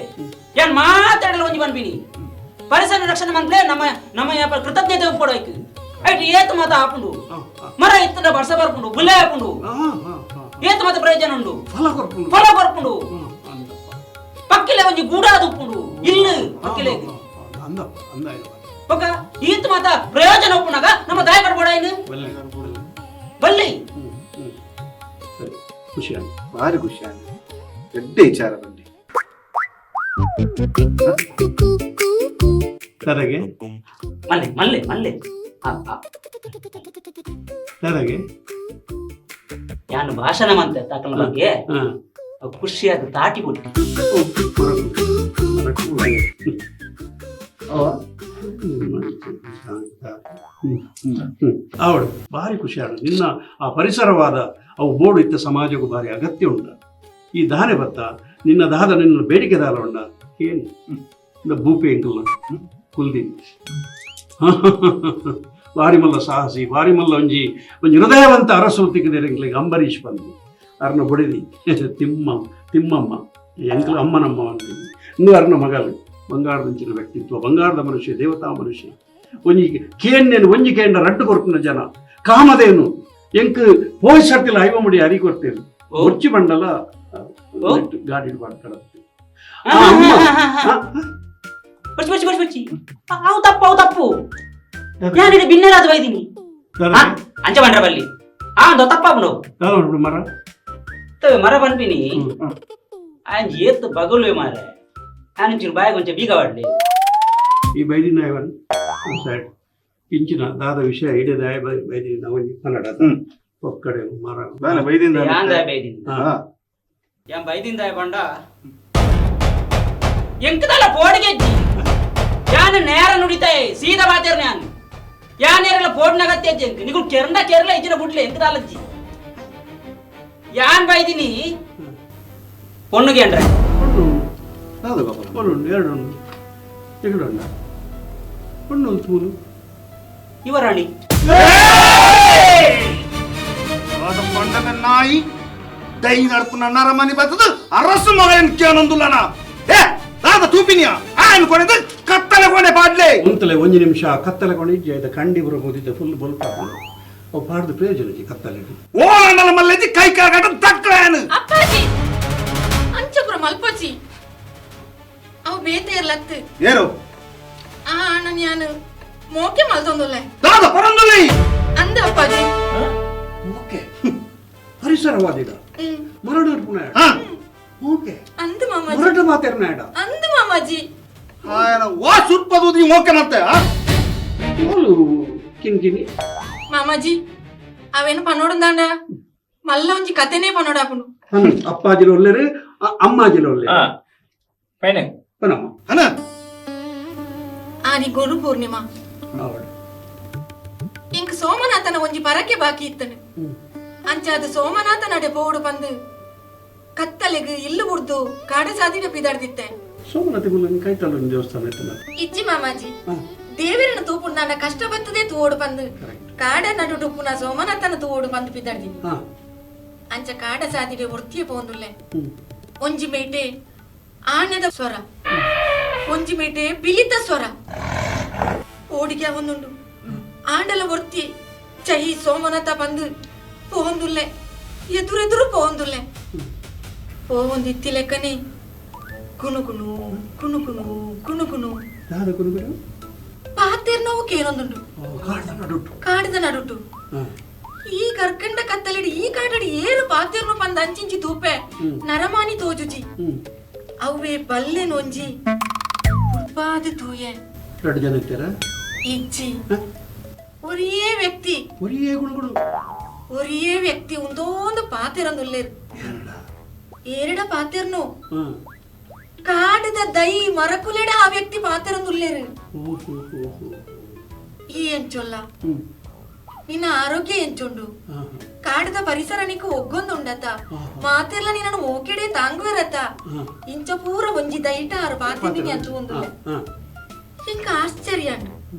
ಯಾನ್ ಮಾತಾಡಲು ಒಂಜಿ ಪನ್ಪಿನಿ ಪರಿಸರ ರಕ್ಷಣೆ ಮನ್ಪ್ಲೆ ನಮ್ಮ ನಮ್ಮ ಕೃತಜ್ಞತೆ ಒಪ್ಪಡು ಐಕ್ ಐಟ್ ಏತ್ ಮಾತ ಆಪುಂಡು ಮರ ಇತ್ತಂಡ ವರ್ಷ ಬರ್ಪುಂಡು ಬುಲೆ ಆಪುಂಡು ಏತ್ ಮಾತ ಪ್ರಯೋಜನ ಉಂಡು ಫಲ ಕೊರ್ಪುಂಡು ಫಲ ಕೊರ್ಪುಂಡು ಪಕ್ಕಿಲೆ ಒಂಜಿ ಗೂಡಾದ ಉಪ್ಪುಂಡು ಇಲ್ಲು ಪಕ್ಕಿಲೆ ಬೊಕ ಈತ್ ಮಾತ ಪ್ರಯೋಜನ ಉಪ್ಪುನಾಗ ನಮ್ಮ ದಾಯ ಕಡ್ಬೋಡ ಇನ್ನು ಬಲ್ಲಿ ಖುಷಿ ಭಾರಿ ಖುಷಿ ಆಗ ಎಡ್ಡೆ ವಿಚಾರ ಬಂಡಿ ಸರಿಗೆ ಮಲ್ಲೆ ಮಲ್ಲೆ ಮಲ್ಲೆ ಸರಿಗೆ ಯಾನು ಭಾಷಣ ಮಂತೆ ತಾಕನ ಬಗ್ಗೆ ಖುಷಿಯಾದ ತಾಟಿ ಕೊಟ್ಟು ಅವಳು ಭಾರಿ ಖುಷಿ ಆಡ ನಿನ್ನ ಆ ಪರಿಸರವಾದ ಅವು ಬೋರ್ಡ್ ಇತ್ತ ಸಮಾಜಕ್ಕೂ ಭಾರಿ ಅಗತ್ಯ ಉಂಟ ಈ ದಾನೆ ಬತ್ತ ನಿನ್ನ ದಾದ ನಿನ್ನ ಬೇಡಿಕೆ ದಾಲ ಉಂಡ ಏನು ಭೂಪೆ ಇಂಕಲ್ನ ಕುಲ್ದಿ ಬಾರಿ ಮಲ್ಲ ಸಾಹಸಿ, ಬಾರಿ ಮಲ್ಲ ಒಂಜಿ ಒಂಜಿ ಹೃದಯವಂತ ಅರಸು ತಿಕ್ಕಿದೆ ಅಂಬರೀಷ್ ಬಂದು ಅರ್ನ ಬಡಿದಿ ತಿಮ್ಮ ತಿಮ್ಮಮ್ಮ ಎಂಕಲು ಅಮ್ಮನಮ್ಮ ಇಂದು ಅರ್ನ ಮಗಲು ಬಂಗಾರದಂಚಿನ ವ್ಯಕ್ತಿತ್ವ, ಬಂಗಾರದ ಮನುಷ್ಯ, ದೇವತಾ ಮನುಷ್ಯ. ಒಂಜಿ ಕೇನ್ನೇನು ಒಂಜಿ ಕೇಂದ್ರ ರಡ್ಡು ಕೊರ್ಪಿನ ಜನ ಕಾಮದೇನು ಎಂಕ್ ಪೋಯ್ ಸರ್ತಿಲ ಐವ ಮುಡಿ ಅರಿ ಕೊರ್ತೇನೆ ಒರ್ಚಿ ಬಂಡಲ ಗಾಡಿ ಮಾಡ್ತಾರೆ. ಅವು ತಪ್ಪು, ಅವು ತಪ್ಪು. ಯಾನಿಡೆ ಬಿನ್ನರಾಜ ವೈದಿನಿ ಅಂಚ ಬಂಡ್ರ ಬಲ್ಲಿ ಆ ತಪ್ಪಾಪುಂಡು ಮರ ಮರ ಪನ್ಪಿನಿ ಆಂಜಿ ಏತ್ ಬಗಲುವೆ ಮಾರೆ ಆನಿಂಚಿನ ಬಾಯಿ ಕೊಂಚ ಬೀಗ ವಾಡ್ಲಿ. ಈ ಬೈದಿನ ಸೈಡ್ ಇಂಚಿನ ದಾದ ವಿಷಯ ಇಡೀ ಬೈದಿನ ಒಂಜಿ ಕನ್ನಡ ಒಕ್ಕಡೆ ಮರ ಬೈದಿನ ಬೈದಿನ ಯಾನ್ ಬೈದಿಂದ ಬಂಡ ಎಂಕದಲ್ಲ ಪೋಡಿಗೆಜ್ಜಿ ಯಾನ್ ನೇರ ನುಡಿತಾಯಿ ಸೀದಾ ಬಾತೇರ್ ನಾನು ಯಾನ್ ನೇರಲ್ಲ ಪೋಡ್ನಗತ್ತೆ ಎಂಕ್ ನಿಗುಲ್ ಕೆರಂಡ ಕೆರಳ ಇಜ್ಜಿನ ಬುಡ್ಲೆ ಎಂಕದಾಲಜ್ಜಿ ಯಾನ್ ಬೈದಿನಿ ಪೊಣ್ಣುಗೆ ಅಂದ್ರೆ ಒಂದು ಎರಡು ಎರಡು ಪೊಣ್ಣು ತೂಲು ಯುವರಾಣಿ ನಾಯಿ ದೈ ನಡ್ಪುನ ನರಮನಿ ಬರ್ತದ ಅರಸು ಮಗನ್ ಕೇನೊಂದುಲ್ಲನ ಏ ದಾದ ತೂಪಿನಿಯ ಆಯನ್ ಕೊನೆದ ಕತ್ತಲೆ ಕೊನೆ ಪಾಡ್ಲೆ ಉಂತಲೆ ಒಂಜಿ ನಿಮಿಷ ಕತ್ತಲೆ ಕೊನೆ ಇಜ್ಜೆ ಕಂಡಿ ಬರ ಹೋದಿದ್ದ ಫುಲ್ ಬೊಲ್ಪ ಅವು ಪಾಡ್ದು ಪ್ರಯೋಜನ ಕತ್ತಲೆ ಓ ಅಂಡಲ ಮಲ್ಲೆಜಿ ಕೈ ಕಾಗಟ ತಕ್ಕಳಾನು ಅಪ್ಪಾಜಿ ಅಂಚಪುರ ಮಲ್ಪಚಿ ಅವು ಬೇತೇರ್ಲತ್ತು ಏರು ಆ ಅಣ್ಣ ನಾನು ಮೋಕೆ ಮಲ್ತೊಂದುಲ್ಲೆ ದಾದ ಪರಂದುಲೈ ಅಂದ ಅಪ್ಪಾಜಿ ಓಕೆ ಪರಿಸರವಾದಿಡ ಮರಡು ಪುನಃ ಓಕೆ ಅಂದ ಮಾಮಾಜಿ ಮರಡು ಮಾತೇರ್ನಾಡ ಅಂದ ಮಾಮಾಜಿ ಆಯನ ವಾ ಸುರ್ಪದು ನೀ ಓಕೆ ಮತ್ತೆ ಓಲು ಕಿನ್ಕಿನಿ ಮಾಮಾಜಿ ಅವೇನು ಪನ್ನೋಡಂದಾಂಡ ಮಲ್ಲ ಒಂಜಿ ಕತೆನೇ ಪನ್ನೋಡಾಪುಂಡು ಅಪ್ಪಾಜಿಲ ಒಲ್ಲೆರು ಅಮ್ಮಾಜಿಲ ಒಲ್ಲೆರು ಪೈನೆ ಪನಮ್ಮ ಹನ ಆನಿ ಗುರು ಪೂರ್ಣಿಮಾ ಇಂಕ್ ಸೋಮನಾಥನ ಒಂಜಿ ಪರಕೆ ಬಾಕಿ ಇತ್ತನು ಅಂಚಾದ ಸೋಮನಾಥ ನಡೆ ಪೋಡು ಬಂದು ಕತ್ತಲೆಗ್ ಇಲ್ಲು ಬುಡ್ದು ಕಾಡ ಸಾದಿನ ಪಿದಾಡ್ದಿತ್ತೆ ಸೋಮನಾಥ ಗುಲ್ಲನ್ ಕೈತಲ್ಲ ದೇವಸ್ಥಾನ ಇತ್ತಲ್ಲ ಇಜ್ಜಿ ಮಾಮಾಜಿ ದೇವರನ ತೂಪುಂಡಾನ ಕಷ್ಟ ಬತ್ತದೇ ತೂವೋಡು ಬಂದು ಕಾಡ ನಡು ಡುಪ್ಪುನ ಸೋಮನಾಥನ ತೂವೋಡು ಬಂದು ಪಿದಾಡ್ದಿನಿ ಅಂಚ ಕಾಡ ಸಾದಿಡೆ ಒರ್ತಿಯ ಪೋಂದುಲ್ಲೆ ಒಂಜಿ ಮೇಟೆ ಆನೆದ ಸ್ವರ ಒಂಜಿ ಮೇಟೆ ಪಿಲಿತ ಸ್ವರ ಓಡಿಗೆ ಒಂದುಂಡು ಆಂಡಲ ಒರ್ತಿ ಚಹಿ ಸೋಮನಾಥ ಬಂದು ಪೋಂದುಲ್ಲೆ ಎದುರೆದುರು ಪೋಂದುಲ್ಲೆ ಪೋವೊಂದು ಲೆಕ್ಕನೆ ಕುಣುಕುಣು ಕುಣುಕುಣು ಕುಣುಕುಣು ಪಾತೇರ್ ನೋವು ಕೇನೊಂದುಂಡು ಕಾಡದ ನಡುಟು ಈ ಕರ್ಕಂಡ ಕತ್ತಲಿಡಿ ಈ ಕಾಡಡಿ ಏರು ಪಾತೇರ್ನು ಪಂದ ಅಂಚಿಂಚಿ ತೂಪೆ ನರಮಾನಿ ತೋಜುಜಿ ಅವ್ವೇ ಬಲ್ಲೆ ನೊಂಜಿ ಉಡ್ಪಾದ ತೂಯೆ ಎರಡು ಜನ ಇದ್ದೀರಾ ಇಜ್ಜಿ ಒರಿಯೇ ವ್ಯಕ್ತಿ ಒರಿಯೇ ಗುಣಗುಣ ಒರಿಯೇ ವ್ಯಕ್ತಿ ಒಂದೊಂದು ಪಾತೆರೊಂದುಲ್ಲೇರು ಏರಡ ಪಾತೆರ್ನು ಕಾಡದ ದೈ ಮರಕುಲೆಡ ಆ ವ್ಯಕ್ತಿ ಪಾತೆರೊಂದುಲ್ಲೇರು ಈ ಎಂಚೊಲ್ಲ ನಿನ್ನ ಆರೋಗ್ಯ ಎಂಚುಂಡು ಕಾಡದ ಪರಿಸರ ನಿಕ್ಕು ಒಗ್ಗೊಂದುಂಡತ ಮಾತೆರ್ಲ ನಿನ್ನ ಓಕೆಡೆ ತಾಂಗುವಿರತ ಇಂಚ ಪೂರ ಒಂಜಿ ದೈಟ ಆರು ಪಾತೆಂದಿನಿ ಅಂತ ಒಂದು ಇಂಕ ಆಶ್ಚರ್ಯ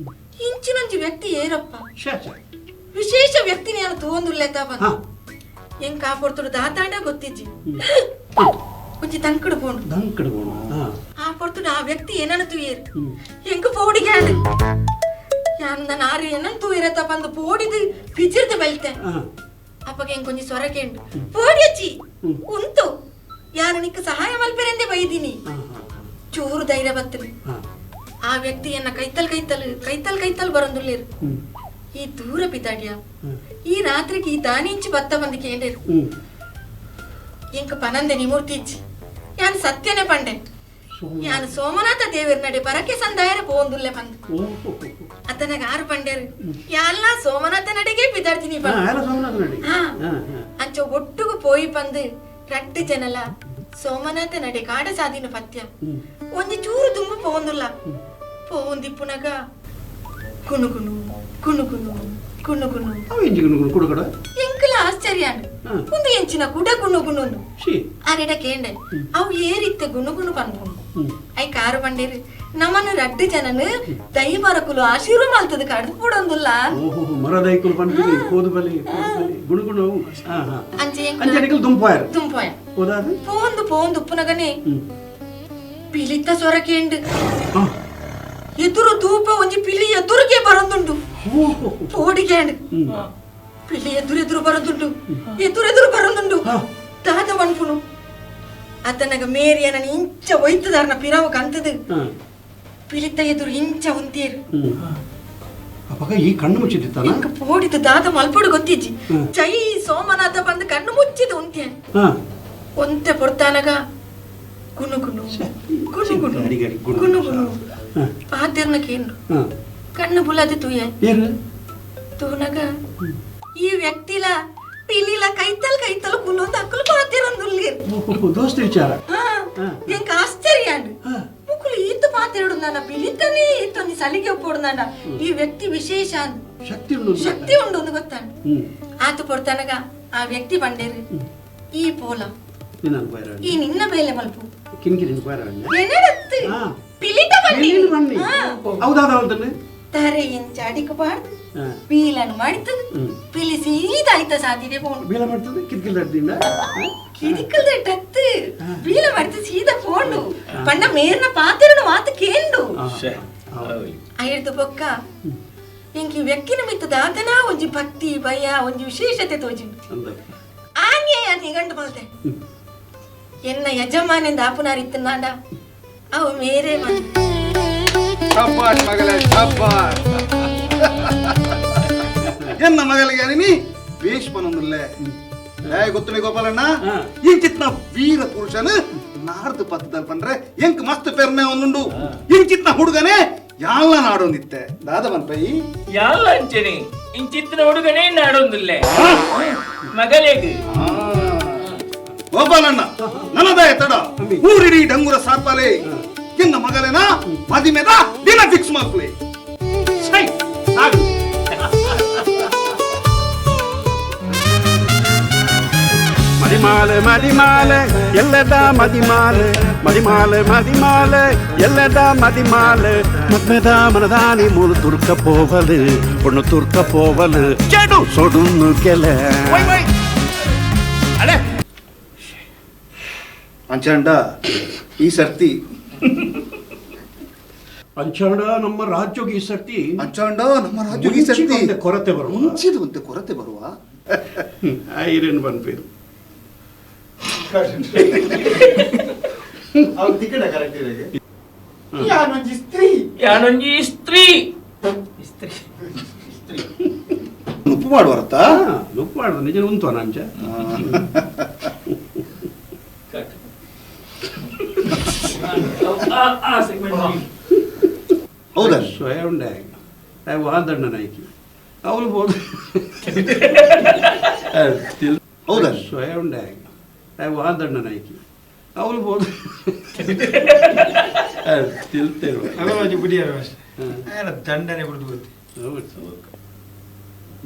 ಇಂಚಿನೊಂಜಿ ವ್ಯಕ್ತಿ ಏರಪ್ಪ ವಿಶೇಷ ವ್ಯಕ್ತಿ ನಾನು ತೂವೊಂದುಲ್ಲೆತ ಬಂದು ಎಂಕ್ ಕಾಪೊಡ್ತುಡು ದಾತಾಂಡ ಗೊತ್ತಿಜ್ಜಿ ಒಂಜಿ ತಂಕಡು ಪೋಂಡು ದಂಕಡು ಪೋಂಡು ಆ ಪೊರ್ತುಡು ಆ ವ್ಯಕ್ತಿ ಏನನ್ನು ತೂಯೇರು ಎಂಕ್ ಪೋಡಿಗ್ಯಾಂಡ್ ಯಾನ್ ನನ್ನ ಆರು ಏನನ್ನು ತೂಯಿರತ್ತ ಬಂದು ಪೋಡಿದು ಪಿಜಿರ್ದು ಬಲ್ತೆ ಅಪ್ಪಗೆ ಎಂಕ್ ಒಂಜಿ ಸ್ವರ ಕೇಂಡು ಪೋಡಿಯಚ್ಚಿ ಉಂತು ಯಾರು ನಿಕ್ಕ ಸಹಾಯ ಮಲ್ಪೆರೆಂದೇ ಬೈದಿನಿ ಚೂರು ಧೈರ್ಯ ಬತ್ತಲಿ ಆ ವ್ಯಕ್ತಿಯನ್ನ ಕೈತಲ್ ಕೈತಲ್ ಕೈತಲ್ ಕೈತಲ್ ಬರಂದುಲ್ಲೇರು ಈ ದೂರ ಪಿತಾಡ್ಯ ಈ ರಾತ್ರಿಗೆ ಈ ದಾನಿಂಚಿ ಬತ್ತ ಬಂದು ಕೇಂಡೇರು ಇಂಕ ಪನಂದೆ ನಿಮೂರ್ತಿ ಇಜ್ಜಿ ಯಾನ್ ಸತ್ಯನೆ ಪಂಡೆ ಯಾನ್ ಸೋಮನಾಥ ದೇವರ ನಡೆ ಪರಕೆ ಸಂದಾಯರ ಪೋಂದುಲ್ಲೆ ಬಂದು ಅತನಗ ಆರು ಪಂಡೇರು ಯಾಲ್ಲ ಸೋಮನಾಥ ನಡೆಗೆ ಪಿದಾಡ್ತೀನಿ ಅಂಚ ಒಟ್ಟುಗು ಪೋಯಿ ಬಂದು ರಟ್ಟು ಜನಲ ಸೋಮನಾಥ ನಡೆ ಕಾಡ ಸಾದಿನ ಪತ್ಯ ಒಂಜಿ ಚೂರು ತುಂಬು ಪೋಂದುಲ್ಲ ಪೋಂದಿಪ್ಪುನಗ ಕುಣುಕುಣು ಕುಣುಕುಣು ಕುಣುಕುಣು ಎಂಕಲ ಆಶ್ಚರ್ಯ ಒಂದು ಎಂಚಿನ ಕುಡ ಗುಣುಗುಣು ಅರೆಡ ಕೇಂಡೆ ಅವು ಏರಿತ್ತೆ ಗುಣುಗುಣು ಪನ್ಪುಂಡು I car ಪಂಡೇರು ನಮ್ಮನ ರಡ್ಡು ಜನನು ದೈವರಕುಲು ಆಶೀರ್ವಾದ ಮಾಡ್ತದ ಕಡ್ದು ಪೋಡೊಂದುಲ್ಲ. ಓಹೋ ಮರದೈಕುಲು ಪನ್ಪಿನಿ ಕೋದು ಬಲಿ ಗುಣಗುಣ. ಅಂಚೆ ಅಂಚೆ ದುಂಪಾಯರ್ ದುಂಪಾಯ ಹೋದಾದ ಪೋಂದು ಪೋಂದು ಉಪ್ಪುನಗನೆ ಪಿಲಿತ ಸೊರಕೇಂಡು ಎದುರು ತೂಪ ಒಂಜಿ ಪಿಲಿ ಎದುರಿಗೆ ಬರೊಂದುಂಡು. ಪೋಡಿಗ್ಯಾಂಡ್ ಪಿಲಿ ಎದುರೆದುರು ಬರೊಂದುಂಡು ಎದುರೆದುರು ಬರೊಂದುಂಡು. ದಾದ ಮನ್ಪುನು ಅತನಗ ಮೇರಿಯನ ಇಂಚ ಒಯ್ತದಾರನ ಪಿರಾವು ಕಂತದು ಪಿಲಿತ ಎದುರು ಇಂಚ ಉಂತೇರು. ಅಪಗ ಈ ಕಣ್ಣು ಮುಚ್ಚಿದಿತ್ತಾನ ಇಂಕ ಪೋಡಿದ ದಾದ ಮಲ್ಪಡು ಗೊತ್ತಿಜ್ಜಿ. ಜೈ ಸೋಮನಾಥ ಬಂದು ಕಣ್ಣು ಮುಚ್ಚಿದ ಉಂತೆ ಒಂತೆ ಪೊರ್ತಾನಗ ಗುಣುಗುಣು ಗುಣುಗುಣು ಗುಣುಗುಣು ಪಾತಿರ್ನ ಕೇಂದ್ರ ಕಣ್ಣು ಬುಲದ ತೂಯ ತೂನಗ ಈ ವ್ಯಕ್ತಿಲ ಪಿಲಿಲ ಕೈತಲ್ ಕೈತಲ್ ಕುಲೊಂದು ಅಕ್ಕಲು ಪಾತಿರೊಂದುಲ್ಲಿ. ದೋಸ್ತ ವಿಚಾರ ಎಂಕ ಆಶ್ಚರ್ಯ ಮುಕ್ಕುಲು ಈತ ಪಾತಿರಡು ಪಿಲಿತನೇ ಈತೊಂದು ಸಲಿಗೆ ಒಪ್ಪೋಡು. ಈ ವ್ಯಕ್ತಿ ವಿಶೇಷ ಶಕ್ತಿ ಉಂಡು ಶಕ್ತಿ ಉಂಡು ಒಂದು ಗೊತ್ತಾಂಡು. ಆತ ಪೊರ್ತಾನಗ ಆ ವ್ಯಕ್ತಿ ಬಂಡೇರು ಈ ಪೋಲ ಈ ನಿನ್ನ ಬೇಲೆ ಮಲ್ಪು ಪಿಲಿತ ಬಂಡಿ ತಾರೆ ಇಂಚ ಅಡಿಕಬಾರ್ದು ಬೀಲನ್ನು ಮಾಡಿತದ ಪಿಲಿ ಸೀದಾ ಆಯ್ತ ಸಾಧ್ಯತೆ ಪೋಂಡು. ಬೀಲ ಮಾಡ್ತದೆ ಕಿರಿಕಿಲ್ ದಡ್ದಿಂದ ಕಿರಿಕಲ್ ದಡ್ಡತ್ತು ಬೀಲ ಮಾಡ್ತದೆ ಸೀದಾ ಪೋಂಡು. ಪಂಡ ಮೇರ್ನ ಪಾತಿರನ ಮಾತು ಕೇಂಡು. ಐರ್ದು ಬೊಕ್ಕ ಇಂಕಿ ವ್ಯಕ್ತಿನ ಮಿತ್ತ ದಾತನ ಒಂಜಿ ಭಕ್ತಿ ಭಯ ಒಂಜಿ ವಿಶೇಷತೆ ತೋಜಿಂಡು. ಆನ್ಯಾಯ ನಿಗಂಡು ಮಲ್ತೆ ಎನ್ನ ಯಜಮಾನಿಂದ ಆಪುನಾರಿತ್ತನಾಂಡ ಅವು ಮೇರೆ ಶಾಬಾಷ್ ಮಗಳೇ ಶಾಬಾಷ್. ಎನ್ನ ಮಗಳಿಗೆ ನೀ ಬೇಷ್ ಪನೊಂದುಲ್ಲೆ ಗೊತ್ತುನೆ ಗೋಪಾಲಣ್ಣ ಇಂಚಿತ್ನ ವೀರ ಪುರುಷನ ನಾರ್ದು ಪತ್ತದಲ್ಲಿ ಪಂಡ್ರೆ ಎಂಕ್ ಮಸ್ತ್ ಪೆರ್ಮೆ ಒಂದುಂಡು. ಇಂಚಿತ್ನ ಹುಡುಗನೇ ಯಾಲ್ಲ ನಾಡೊಂದಿತ್ತೆ ದಾದ ಮನ್ಪೈ ಯಾಲ್ಲ ಅಂಚನೆ ಇಂಚಿತ್ನ ಹುಡುಗನೇ ನಾಡೊಂದಿಲ್ಲೆ ಮಗಲೇಗ. ಗೋಪಾಲಣ್ಣ ನನ್ನದಾಯ ತಡ ಊರಿಡಿ ಡಂಗುರ ಸಾರ್ಪಾಲೆ ಎನ್ನ ಮಗಲೇನ ಮದಿಮೆದ ದಿನ ಫಿಕ್ಸ್ ಮಾಡ್ಕೊಳ್ಳಿ. ಮದಿಮಾಲೆ ಮದಿಮಾಲೆ ಎಲ್ಲದ ಮದಿಮಾಲೆ ಮದಿಮಾಲೆ ಮದಿಮಾಲೆ ಎಲ್ಲದ ಮದಿಮಾಲೆ ಮದ್ಮೆದ ಮನದಾನಿ ಮೂಲು ತುರ್ಕ ಪೋವಲು பொண்ணு ತುರ್ಕ ಪೋವಲು ಚೆಡು ಸೊಡುನು ಕೆಲೆ. ಅಂಚಾಂಡ ಈ ಸರ್ತಿ ಅಂಚಾಂಡ ನಮ್ಮ ರಾಜ್ಯಕ್ಕೆ ಈ ಸರ್ತಿ ಅಂಚಾಂಡ ನಮ್ಮ ರಾಜ್ಯಕ್ಕೆ ಈ ಸರ್ತಿ ಕೊರತೆ ಬರುವ ಮುಂಚಿದ ಕೊರತೆ ಬರುವ ಐರನ್ ಬಂದ್ಪೇರು ಯಾನೊಂಜಿ ಸ್ತ್ರೀ ನುಪ್ಪು ಮಾಡುವರತ್ತ ನುಪ್ಪು ಮಾಡುದು ನಿಜ ಉಂಟು ಅಂಚ. ಹೌದಾ ಸ್ವಯಂ ಉಂಡೆ ವಾದಣ್ಣ ನಾಯ್ಕಿ ಅವಳು ಬೋದು. ಹೌದಾ ಸ್ವಯಂ ಉಂಡೆ ವಾದಣ್ಣ ನಾಯ್ಕಿ ಅವಳು ಬೋದು ದಂಡನೆ ಬಿಡುದು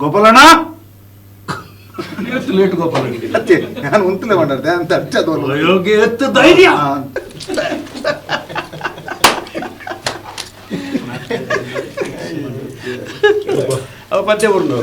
ಗೋಪಾಲಣ್ಣ ಲೇಟ್ ಗೋಪಾಲಣ್ಣ ನಾನು ಉಂಟುಲೆ ಮಾಡ್ದೆ ಅಂತ ಎತ್ತು ಧೈರ್ಯ. ಪದ್ಯ ಬರುದು.